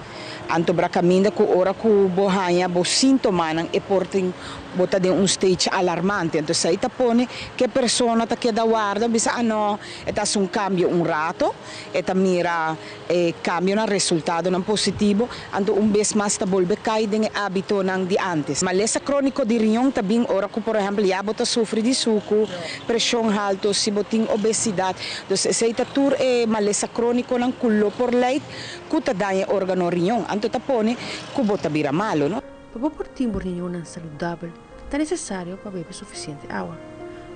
Anto bra caminda cu ora cu bo haña bo sintomanan e por tin bo ta den un stage alarmante. Anto esey ta pone cu e persona ta keda warda bisa ah no e ta haci un cambio un rato, e ta mira e cambionan, resultadonan positivo, anto un bes mas ta bolbe cay den e habitonan di antes. Malesa cronico di riñon ta bin ora cu por ehempel ya bo ta sufri di sucu, presion halto, si bo tin obesidad. Dus esey ta tur e malesa croniconan cu lo por leid Ku ta daña e órgano riñon, anto ta pone ku bo ta bira malu, no? Pa bo por tin bo riñonnan saludabel, ta nesesario pa bebe sufisiente awa.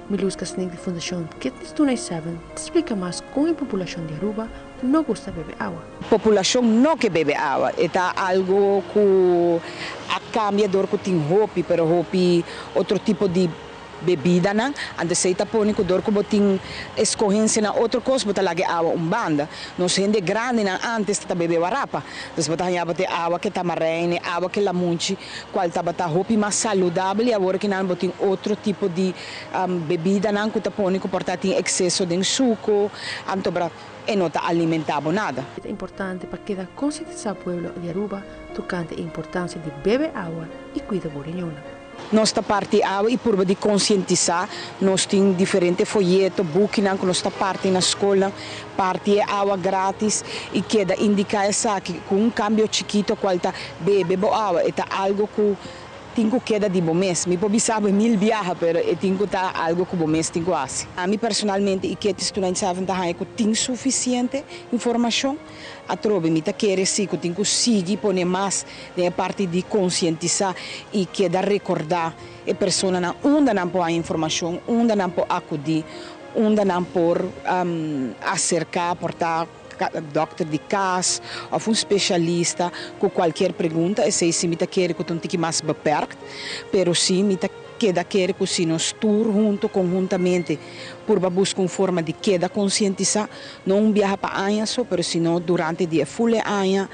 Miluska Sneek di Fundashon Kidneys 297 ta splika mas kon e populashon di Aruba no gusta bebe awa. Populashon no ke bebe awa. E ta algu ku a kambia dor ku tin hopi, pero hopi otro tipo di. Bebidanan, anto esei ta pone ku dor ku bo tin eskohensia na otro kos bo ta laga e awa un banda. Nos hende grandinan ántes ta bebe warapa, dus bo ta haña bo te awa ke tamarein, e awa ke lamunchi, kual tabata hopi mas saludabel i awor kinan bo tin otro tipo di bebidanan ku ta pone ku por ta tin ekseso den suku, anto bra e no ta alimentá bo nada. Ta importante pa keda konsientisá pueblo di Aruba tokante e importansia di bebe awa i kuida bo riñonnan. Nos ta parti awe i purba di konsientisá. Nos tin diferente foyeto, bukinan ku nos ta parti na skolnan, parti e awa grátis i keda indiká esaki ku un kambio chikito kual ta bebe bo awa. E ta algu ku tin ku keda di bo mes. Mi por bisa bo mil biaha pero e tin ku ta algu ku bo mes tin ku hasi. Ami personalmente i Ketis 297 ta haña ku tin sufisiente informashon. Atrobe mi ta kere si ku tin ku sigui pone mas den e parti di konsientisá i keda rekordá e personanan unda nan por haña informashon, unda nan por akudí, unda nan por aserká, por ta dòkter di kas òf un spesialista ku kualkier pregunta. Esei si mi ta kere ku ta un tiki mas beperkt, pero si mi ta keda kere ku si nos tur hunto konhuntamente purba buska un forma di keda konsientisá, no un biaha pa aña so, pero sino durante di e ful e aña,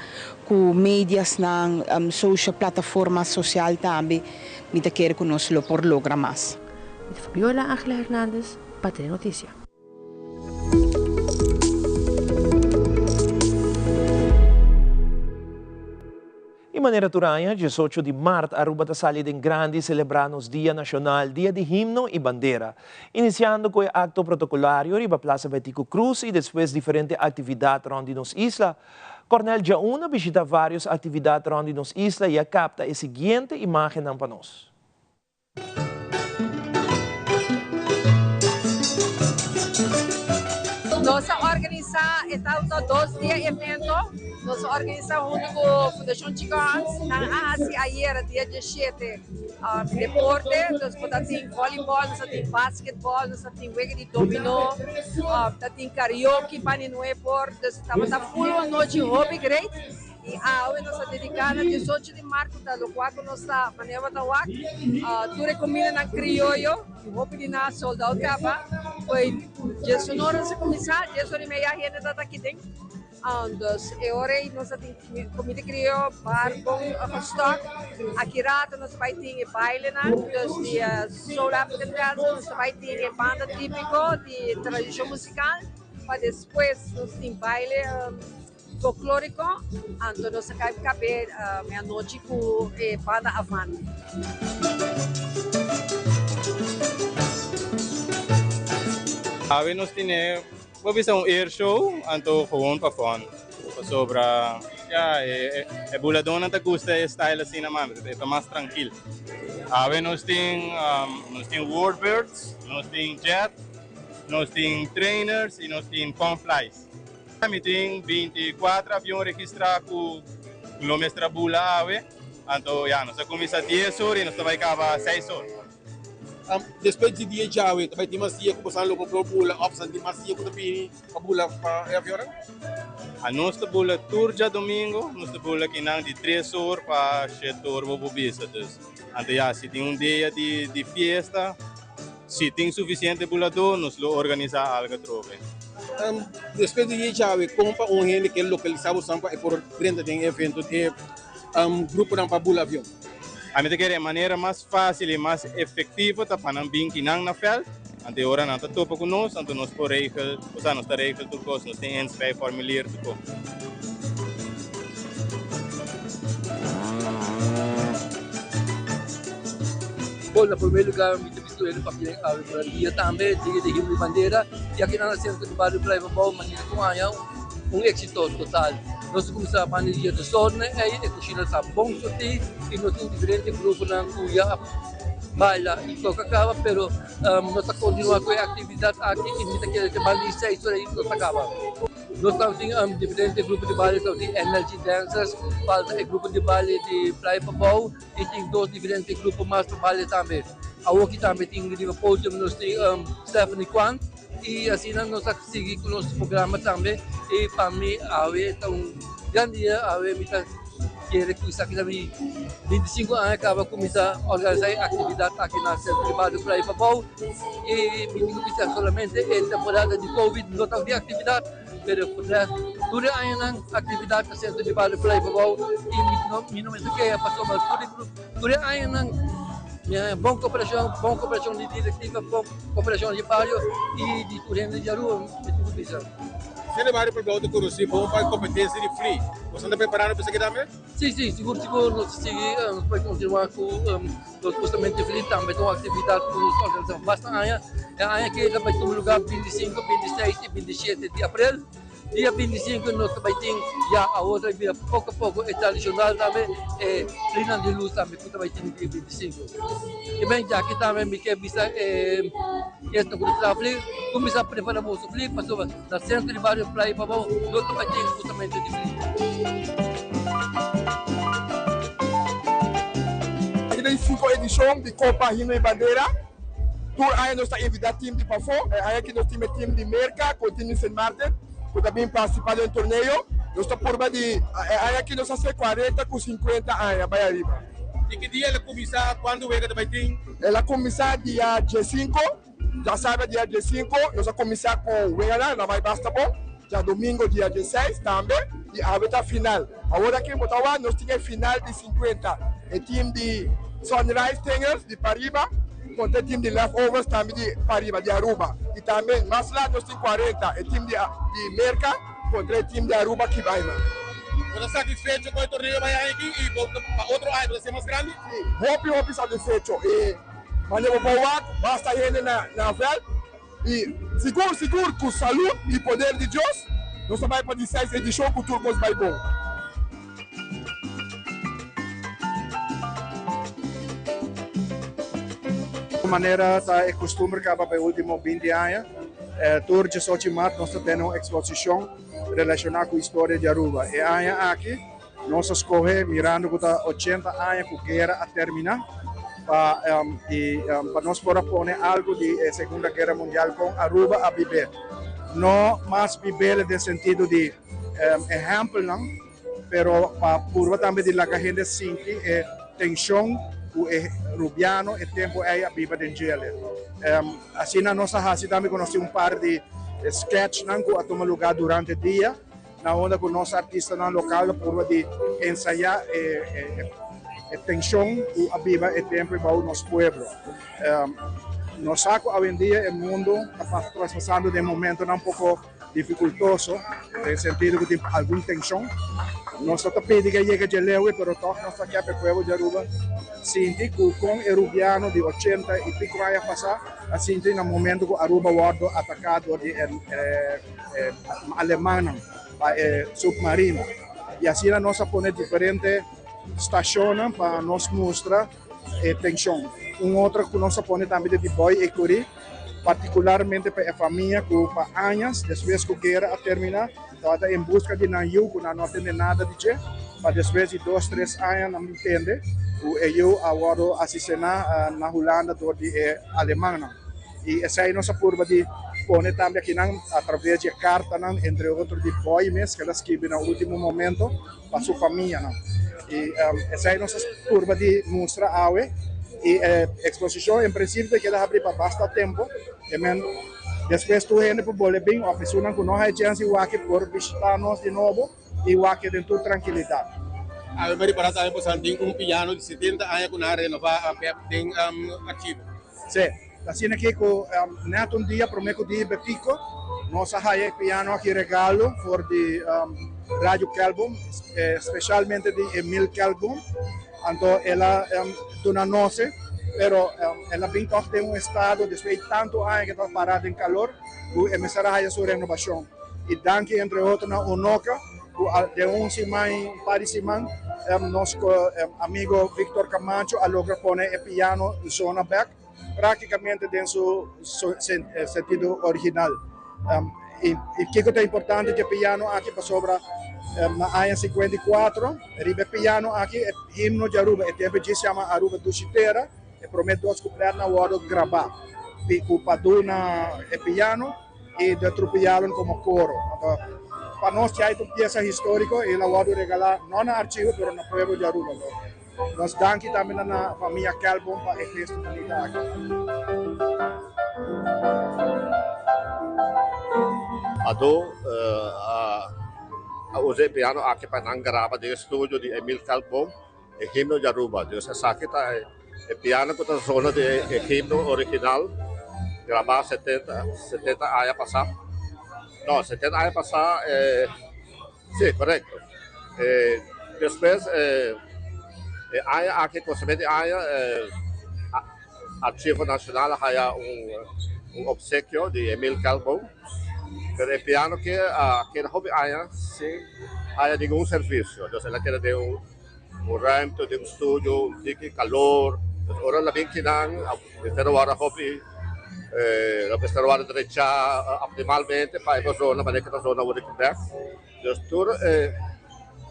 ku mediasnan, social plataforma sosial tambe, mi ta kere ku nos lo por logra mas. Mi ta Fabiola Angela Hernandez pa Telenoticia. I manera tur aña, diesocho di mart, Aruba ta sali den grandi selebrá nos Dia Nashonal, Dia di Himno i Bandera. Inisiando ku e akto protokolario riba Plaza Betico Croes i despues diferente aktividat rònt di nos isla. Cornel Djaun a bishita vários aktividat rònt di nos isla i a kapta e siguiente imágennan pa nos. Nos a organisa e tabata dos dia evento, nos a organisa hunto cu Fundacion Chico Hans, nan a haci ayera dia diesshete deporte, nos bo ta tin volleyball, nos a tin basketball, nos a tin wega di domino, ta tin karaoke pa ni por, dus tabata full un nochi hopi great. I awe nos a dediká na diesocho di mart ku ta lokual ku nos ta manera bo ta wak tur e kumindanan krioyo hopi di nan a sold out kaba. Poi diesun ora nos a kuminsá, dies ora i media hende ta ta aki den. Dus e ora ei nos a tin comida crioyo bar bon gestock. Aki rato nos ta bai tin e bailenan, dus di Soul African Dancers, nos ta bai tin e banda tipico di tradicion musical, pa despues nos tin baile folklorico, anto nos ta kai cabe meanochi cu e banda Avanti. Awe nos tine Bo bisa un air show anto gewoon pa fun pasobra ya e buladónan ta gusta e style asina mas e ta mas trankil. Awe nos tin nos tin warbirds, nos tin jet, nos tin trainers y nos tin fun flies. Mi tin 24 avion registra cu lo mester a bula awe anto ya nos a cuminsa dies or y nos ta bay caba seis or. Despues di dia djawe ta bai tin mas dia ku boso lo por bula òf boso tin mas dia ku ta bini pa bula pa e avionnan? Anos ta bula tur djadomingo, nos ta bula kinan di tres or pa shete or bo por bisa. Dus anto ya si tin un dia di fiesta, si tin sufisiente buladó nos lo organisá algu atrobe. Despues di dia djawe kon pa un hende ke lokalisá boso pa e por drenta den e evento di e gruponan pa bula avion? Ami ta kere e manera mas fácil i mas efectivo ta pa nan bin kinan na veld, anto e ora nan ta topa ku nos, anto nos por regel, osea nos ta regel tur kos, nos tin inschrijfformulier tur kos. Bon, na promé lugar mi ta bisto hende papia den awe por dia tambe, dia di himno di bandera, i aki nan a sentro di bario Playa Pabou manera ku haña un éxito total. Nos a kuminsá banda di dia desorden ei, e kushina ta bon surtí i nos tin diferente gruponan ku ya a baila i toka kaba, pero nos ta kontinuá ku e aktividat aki i mi ta kere te banda di seis ora ei nos ta kaba. Nos tabatin diferente grupo di baile, tabatin Energy Dancers, falta e grupo di baile di Playa Pabou i tin dos diferente grupo mas pa baile tambe. Awoki tambe tin riba podium nos tin Stephanie Kwan. Y asina nos a sigui cu nos programa tambe y pa mi awe ta un gran dia, awe mi ta kere cu esaki ta mi 25 aña caba cu mi ta organisa e actividad aki na Centro di Bario Playa Pabao y mi tin cu bisa solamente e temporada di covid no tabatin actividad pero por rest tur e añanan actividad na Centro di Bario Playa Pabao y mi no mester keha pasobra tur e añanan Mi haña bon koperashon, bon koperashon di direktiva, bon koperashon di bario i di tur hende di Aruba, mi tin ku bisa. Sende bario Pueblo ta konosí bon pa e kompetensia di fli. Boso ta preparando pa esaki tambe? Sí, sí, sigur sigur nos ta sigui, nos por kontinuá ku nos justamente fli tambe ta un aktividat ku nos ta organisá basta aña. E aña aki ta bai tuma lugá 25, 26 i 27 di aprel. Dia 25 nos ta bai tin ya awor ta bira poco poco e tradicional tambe e Trinan di Luz tambe cu ta bai tin dia 25. Y ben djaki tambe mi ke bisa e esnan cu ta traha fli cuminsa prepara boso fli pasobra na centro di bario Playa Pabao no ta bai tin justamente di fli. Aki den 5 edicion di Copa Himno y Bandera. Tur aña nos ta invita team di pafó. E aña aki nos tin e team di Merca ku e team di Sint Maarten ku ta bin partisipá den torneo. Nos ta purba di e aña aki nos hasi kuarenta ku sinkuenta aña bai ariba. Di ki dia el a kuminsá? Kuantu wega ta bai tin? El a kuminsá dia diesinku, djasabra dia diesinku nos a kuminsá ku weganan, nan bai basta bon. Djadomingo dia dieseis tambe i awe ta final. Awor aki bo ta wak nos tin e final di 50. E team di Sunrise Stingers di pariba kontra e team di Leftovers tambe di pariba di Aruba. I tambe mas lat nos tin 40 e team di di Merka kontra e team di Aruba Kibaima. Bo ta satisfecho ku e torneo bai aña aki i bo ta pa otro aña bo ta ser mas grandi? Si, hopi hopi satisfecho. E manera bo por wak basta hende na na vèlt. I sigur sigur ku salud i poder di Dios nos ta bai pa di seis edishon ku tur kos bai bon. Manera ta e kustumber kaba pa e ultimo 20 aña, tur 18 mart nos ta tene un eksposishon relashoná ku historia di Aruba. E aña aki Nos a skohe mirando ku ta 80 aña ku guera a terminá pa i pa nos por a pone algu di e Segunda Guera Mundial kon Aruba a bib'é. No mas bib'é den sentido di ehèmpelnan, pero pa purba tambe di laga hende sinti e tenshon ku e rubiano e tempu ei a biba den djele. Asina nos a hasi tambe ku nos tin un par di sketchnan ku a tuma lugá durante dia. na unda ku nos artistanan lokal a purba di ensayá e tenshon ku a biba e tempu ei bou nos pueblo. Nos sa ku awendia e mundu ta pasando den momentonan poko difikultoso, den sentido ku tin algun tenshon. Nos no ta pidi ku e yega dje leu, pero tòg nos ta ke pa e pueblo di Aruba sinti ku kon e rubiano di ochenta i piko aña pasá a sinti na momento ku Aruba wòrdu ataká dor di e alemannan pa e submarino. I asina nos a pone diferente stashonnan pa nos mustra e tenshon. Un otro ku nos a pone tambe ta di Boy Ecury, partikularmente pa e famia ku pa añas despues ku guera a terminá tabata en buska di nan yu ku nan no a tende nada di dje, pa despues di dos tres aña nan bin tende ku e yu a wòrdu asisená na Hulanda dor di e alemannan. I esei nos a purba di pone tambe akinan atraves di e kartanan, entre otro di Boy mes ku el a skibi na último momento pa su famianan. I esei nos a purba di mustra awe. I e eksposishon en prinsipio ta keda habrí pa basta tempu. E men despues tur hende por bole bin òf esunnan ku no haya chèns di wak por bishitá nos di nobo i wak den tur trankilidat. Awe mi a ripará tambe ku san tin un piano di setenta aña ku nan a renová den archivo. Sí, ta asina aki ku nèt un dia promé ku di Betico nos a haya e piano aki regalo for di Radio Kelboom, spesialmente di Emil Kelboom. Anto el a duna nos e, pero el a bin tòg den un estado despues di tantu aña ku e tabata pará den kalor ku e mester a haya su renobashon. I danki entre otro na Unoca ku den un siman i un par di siman nos amigo Victor Camacho a logra pone e piano zona bek praktikamente den su sentido original. I kiko ta importante di e piano aki pasobra na aña 54 riba e piano aki e himno di Aruba, e tempu djis yama Aruba Dushi Tera, e prome dos kupletnan a wòrdu grabá ku Padu na e piano i De Trupialen komo koro. Anto pa nos ya e ta un piesa históriko i el a wòrdu regalá no na archivo pero na pueblo di Aruba. Anto nos danki tambe na na famia Kelboom pa e gesto bunita aki. Ado a usa e piano aki pa nan graba den e studio di Emil Kelboom e himno di Aruba. Dus esaki ta e piano ku ta zona di e himno original grabá setenta setenta aña pasá. No, setenta aña pasá e si korekto. E despues e e aña aki konsemente aña e Archivo Nacional a haya un un obsekio di Emil Kelboom, pero e piano ke a keda hopi aña sin haya ningun servisio. Dus el a keda den un un ruimte, den un studio, un tiki calor. Dus ora el a bin kinan a mester a wòrdu hopi lo mester a wòrdu drechá optimalmente pa e por zona manera ke ta zona awor aki bèk. Dus tur e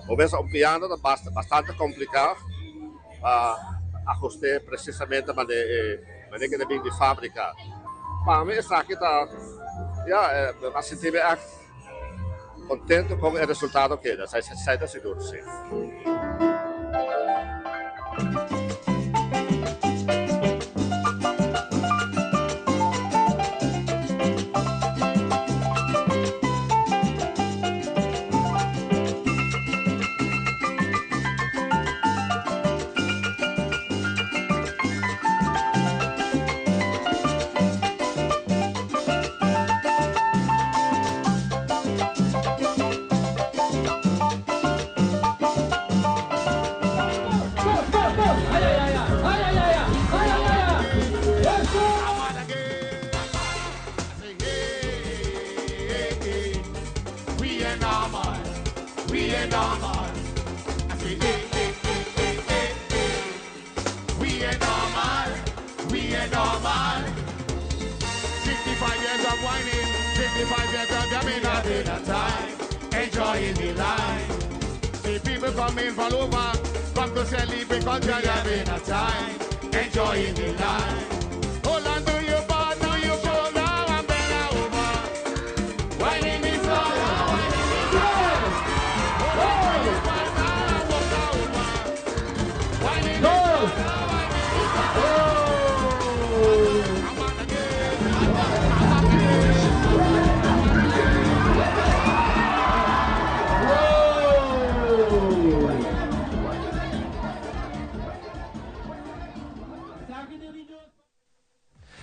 bo mester un piano ta bastante kompliká pa ahust'é presisamente manera ke ta bin di fábrika. Pa mi esaki ta ya mi a sinti mi ègt kontento kon e resultado keda, esei ta sigur si.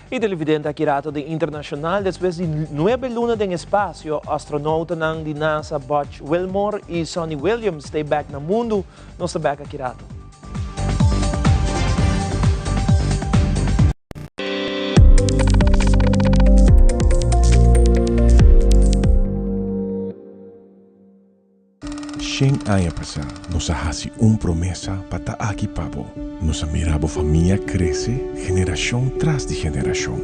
E televidente aki rato den internacional despues di nuebe luna den espacio, astronautanan di NASA Butch Wilmore y Suni Williams ta bek na mundo. Nos ta bek aki rato. Shen aña pasá nos a hasi un promesa pa ta aki pa bo. Nos a mira bo famia krese generashon tras di generashon.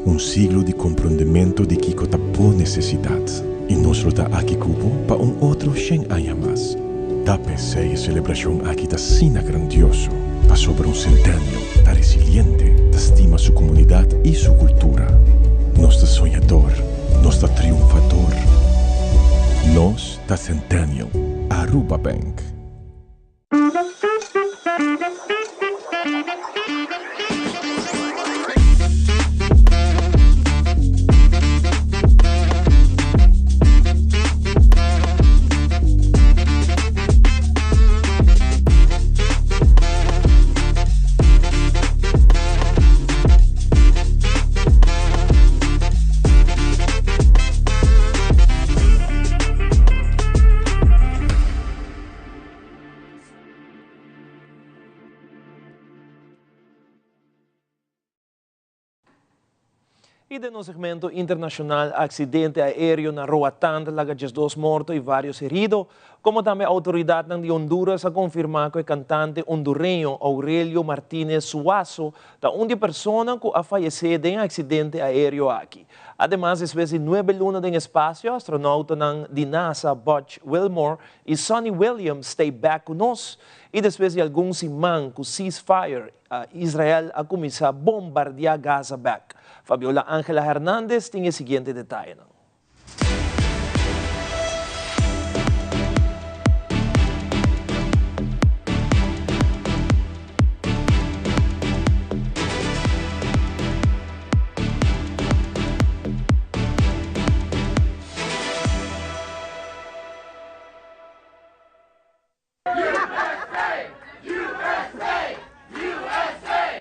Un siglo di komprondementu di kiko ta bo nesesidat. I nos lo ta aki ku bo pa un otro shen aña mas. Ta p'esei e selebrashon aki ta asina grandioso, pasobra un Centennial ta resiliente, ta stima su komunidat i su kultura. Nos ta soñador, nos ta triunfador. Nos ta Centennial. Aruba Bank. Y den nos segmento internacional, accidente aereo na Roatán ta laga 12 morto y varios herido, como tambe autoridadnan di Honduras a confirma cu e cantante hondureño Aurelio Martinez Suazo ta un di e persona cu a fayece den e accidente aereo aki. Ademas, despues di nuebe luna den espacio, astronautanan di NASA Butch Wilmore y Suni Williams stay back cu nos y despues di algun siman cu ceasefire, Israel a cuminsa bombardia Gaza bek. Fabiola Angela Hernandez tin e siguiente detayenan.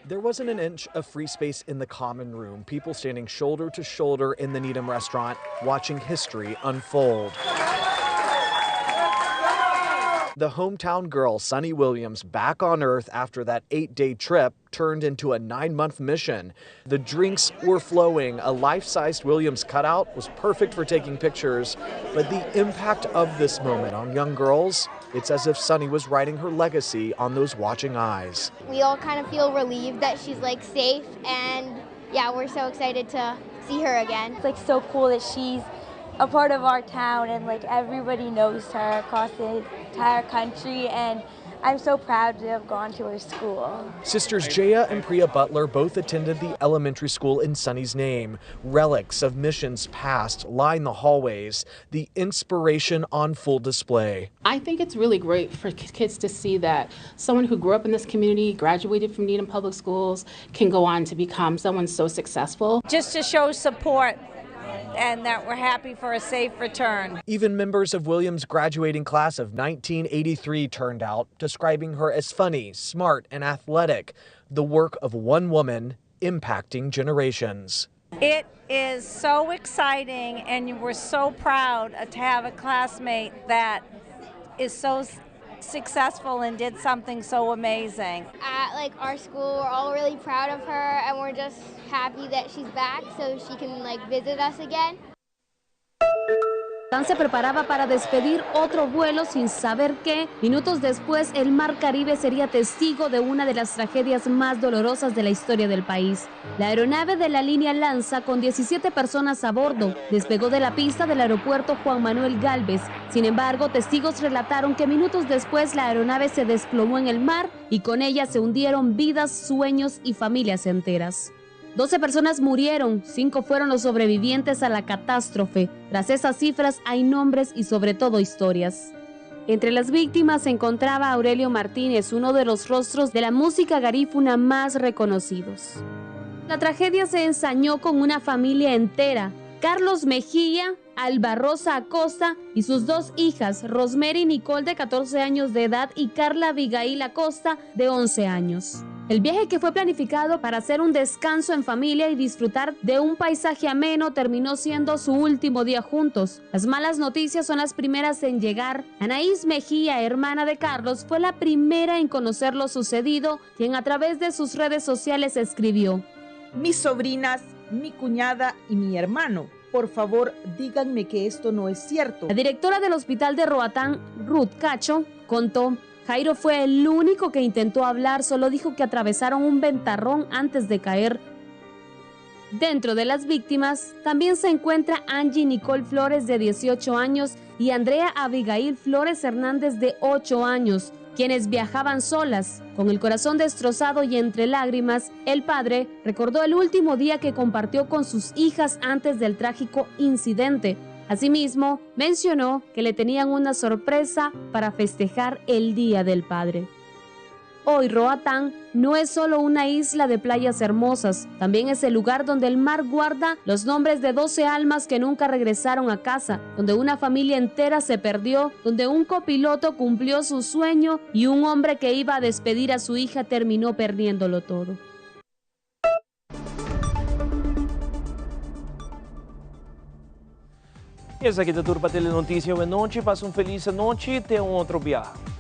There wasn't an inch of free space in the common room, people standing shoulder to shoulder in the Needham restaurant, watching history unfold. The hometown girl, Suni Williams, back on Earth after that 8-day trip turned into a 9-month mission. The drinks were flowing. A life-sized Williams cutout was perfect for taking pictures. But the impact of this moment on young girls, it's as if Suni was writing her legacy on those watching eyes. We all kind of feel relieved that she's safe, and we're so excited to see her again. It's so cool that she's a part of our town and everybody knows her across the entire country, and I'm so proud to have gone to her school. Sisters Jaya and Priya Butler both attended the elementary school in Suni's name. Relics of missions past line the hallways, the inspiration on full display. I think it's really great for kids to see that someone who grew up in this community, graduated from Needham Public Schools, can go on to become someone so successful. Just to show support and that we're happy for a safe return. Even members of Williams' graduating class of 1983 turned out, describing her as funny, smart, and athletic. The work of one woman impacting generations. It is so exciting, and we're so proud to have a classmate that is so successful and did something so amazing. At our school, we're all really proud of her, and we're just happy that she's back so she can visit us again. Se preparaba para despedir otro vuelo sin saber qué. Minutos después, el Mar Caribe sería testigo de una de las tragedias más dolorosas de la historia del país. La aeronave de la línea Lanza, con 17 personas a bordo, despegó de la pista del aeropuerto Juan Manuel Gálvez. Sin embargo, testigos relataron que minutos después la aeronave se desplomó en el mar y con ella se hundieron vidas, sueños y familias enteras. 12 personas murieron, 5 fueron los sobrevivientes a la catástrofe. Tras esas cifras hay nombres y sobre todo historias. Entre las víctimas se encontraba Aurelio Martínez, uno de los rostros de la música garífuna más reconocidos. La tragedia se ensañó con una familia entera. Carlos Mejía, Alba Rosa Acosta y sus 2 hijas, Rosemary Nicole de 14 años de edad y Carla Abigail Acosta de 11 años. El viaje que fue planificado para hacer un descanso en familia y disfrutar de un paisaje ameno terminó siendo su último día juntos. Las malas noticias son las primeras en llegar. Anaís Mejía, hermana de Carlos, fue la primera en conocer lo sucedido, quien a través de sus redes sociales escribió. Mis sobrinas, mi cuñada y mi hermano. Por favor, díganme que esto no es cierto. La directora del hospital de Roatán, Ruth Cacho, contó Jairo fue el único que intentó hablar, solo dijo que atravesaron un ventarrón antes de caer. Dentro de las víctimas también se encuentra Angie Nicole Flores de 18 años y Andrea Abigail Flores Hernández de 8 años, quienes viajaban solas. Con el corazón destrozado y entre lágrimas, el padre recordó el último día que compartió con sus hijas antes del trágico incidente. Asimismo, mencionó que le tenían una sorpresa para festejar el Día del Padre. Hoy Roatán no es solo una isla de playas hermosas, también es el lugar donde el mar guarda los nombres de 12 almas que nunca regresaron a casa, donde una familia entera se perdió, donde un copiloto cumplió su sueño y un hombre que iba a despedir a su hija terminó perdiéndolo todo. Y esaki ta tur pa Telenoticia awe nochi. Pasa un feliz anochi. Te un otro biaha.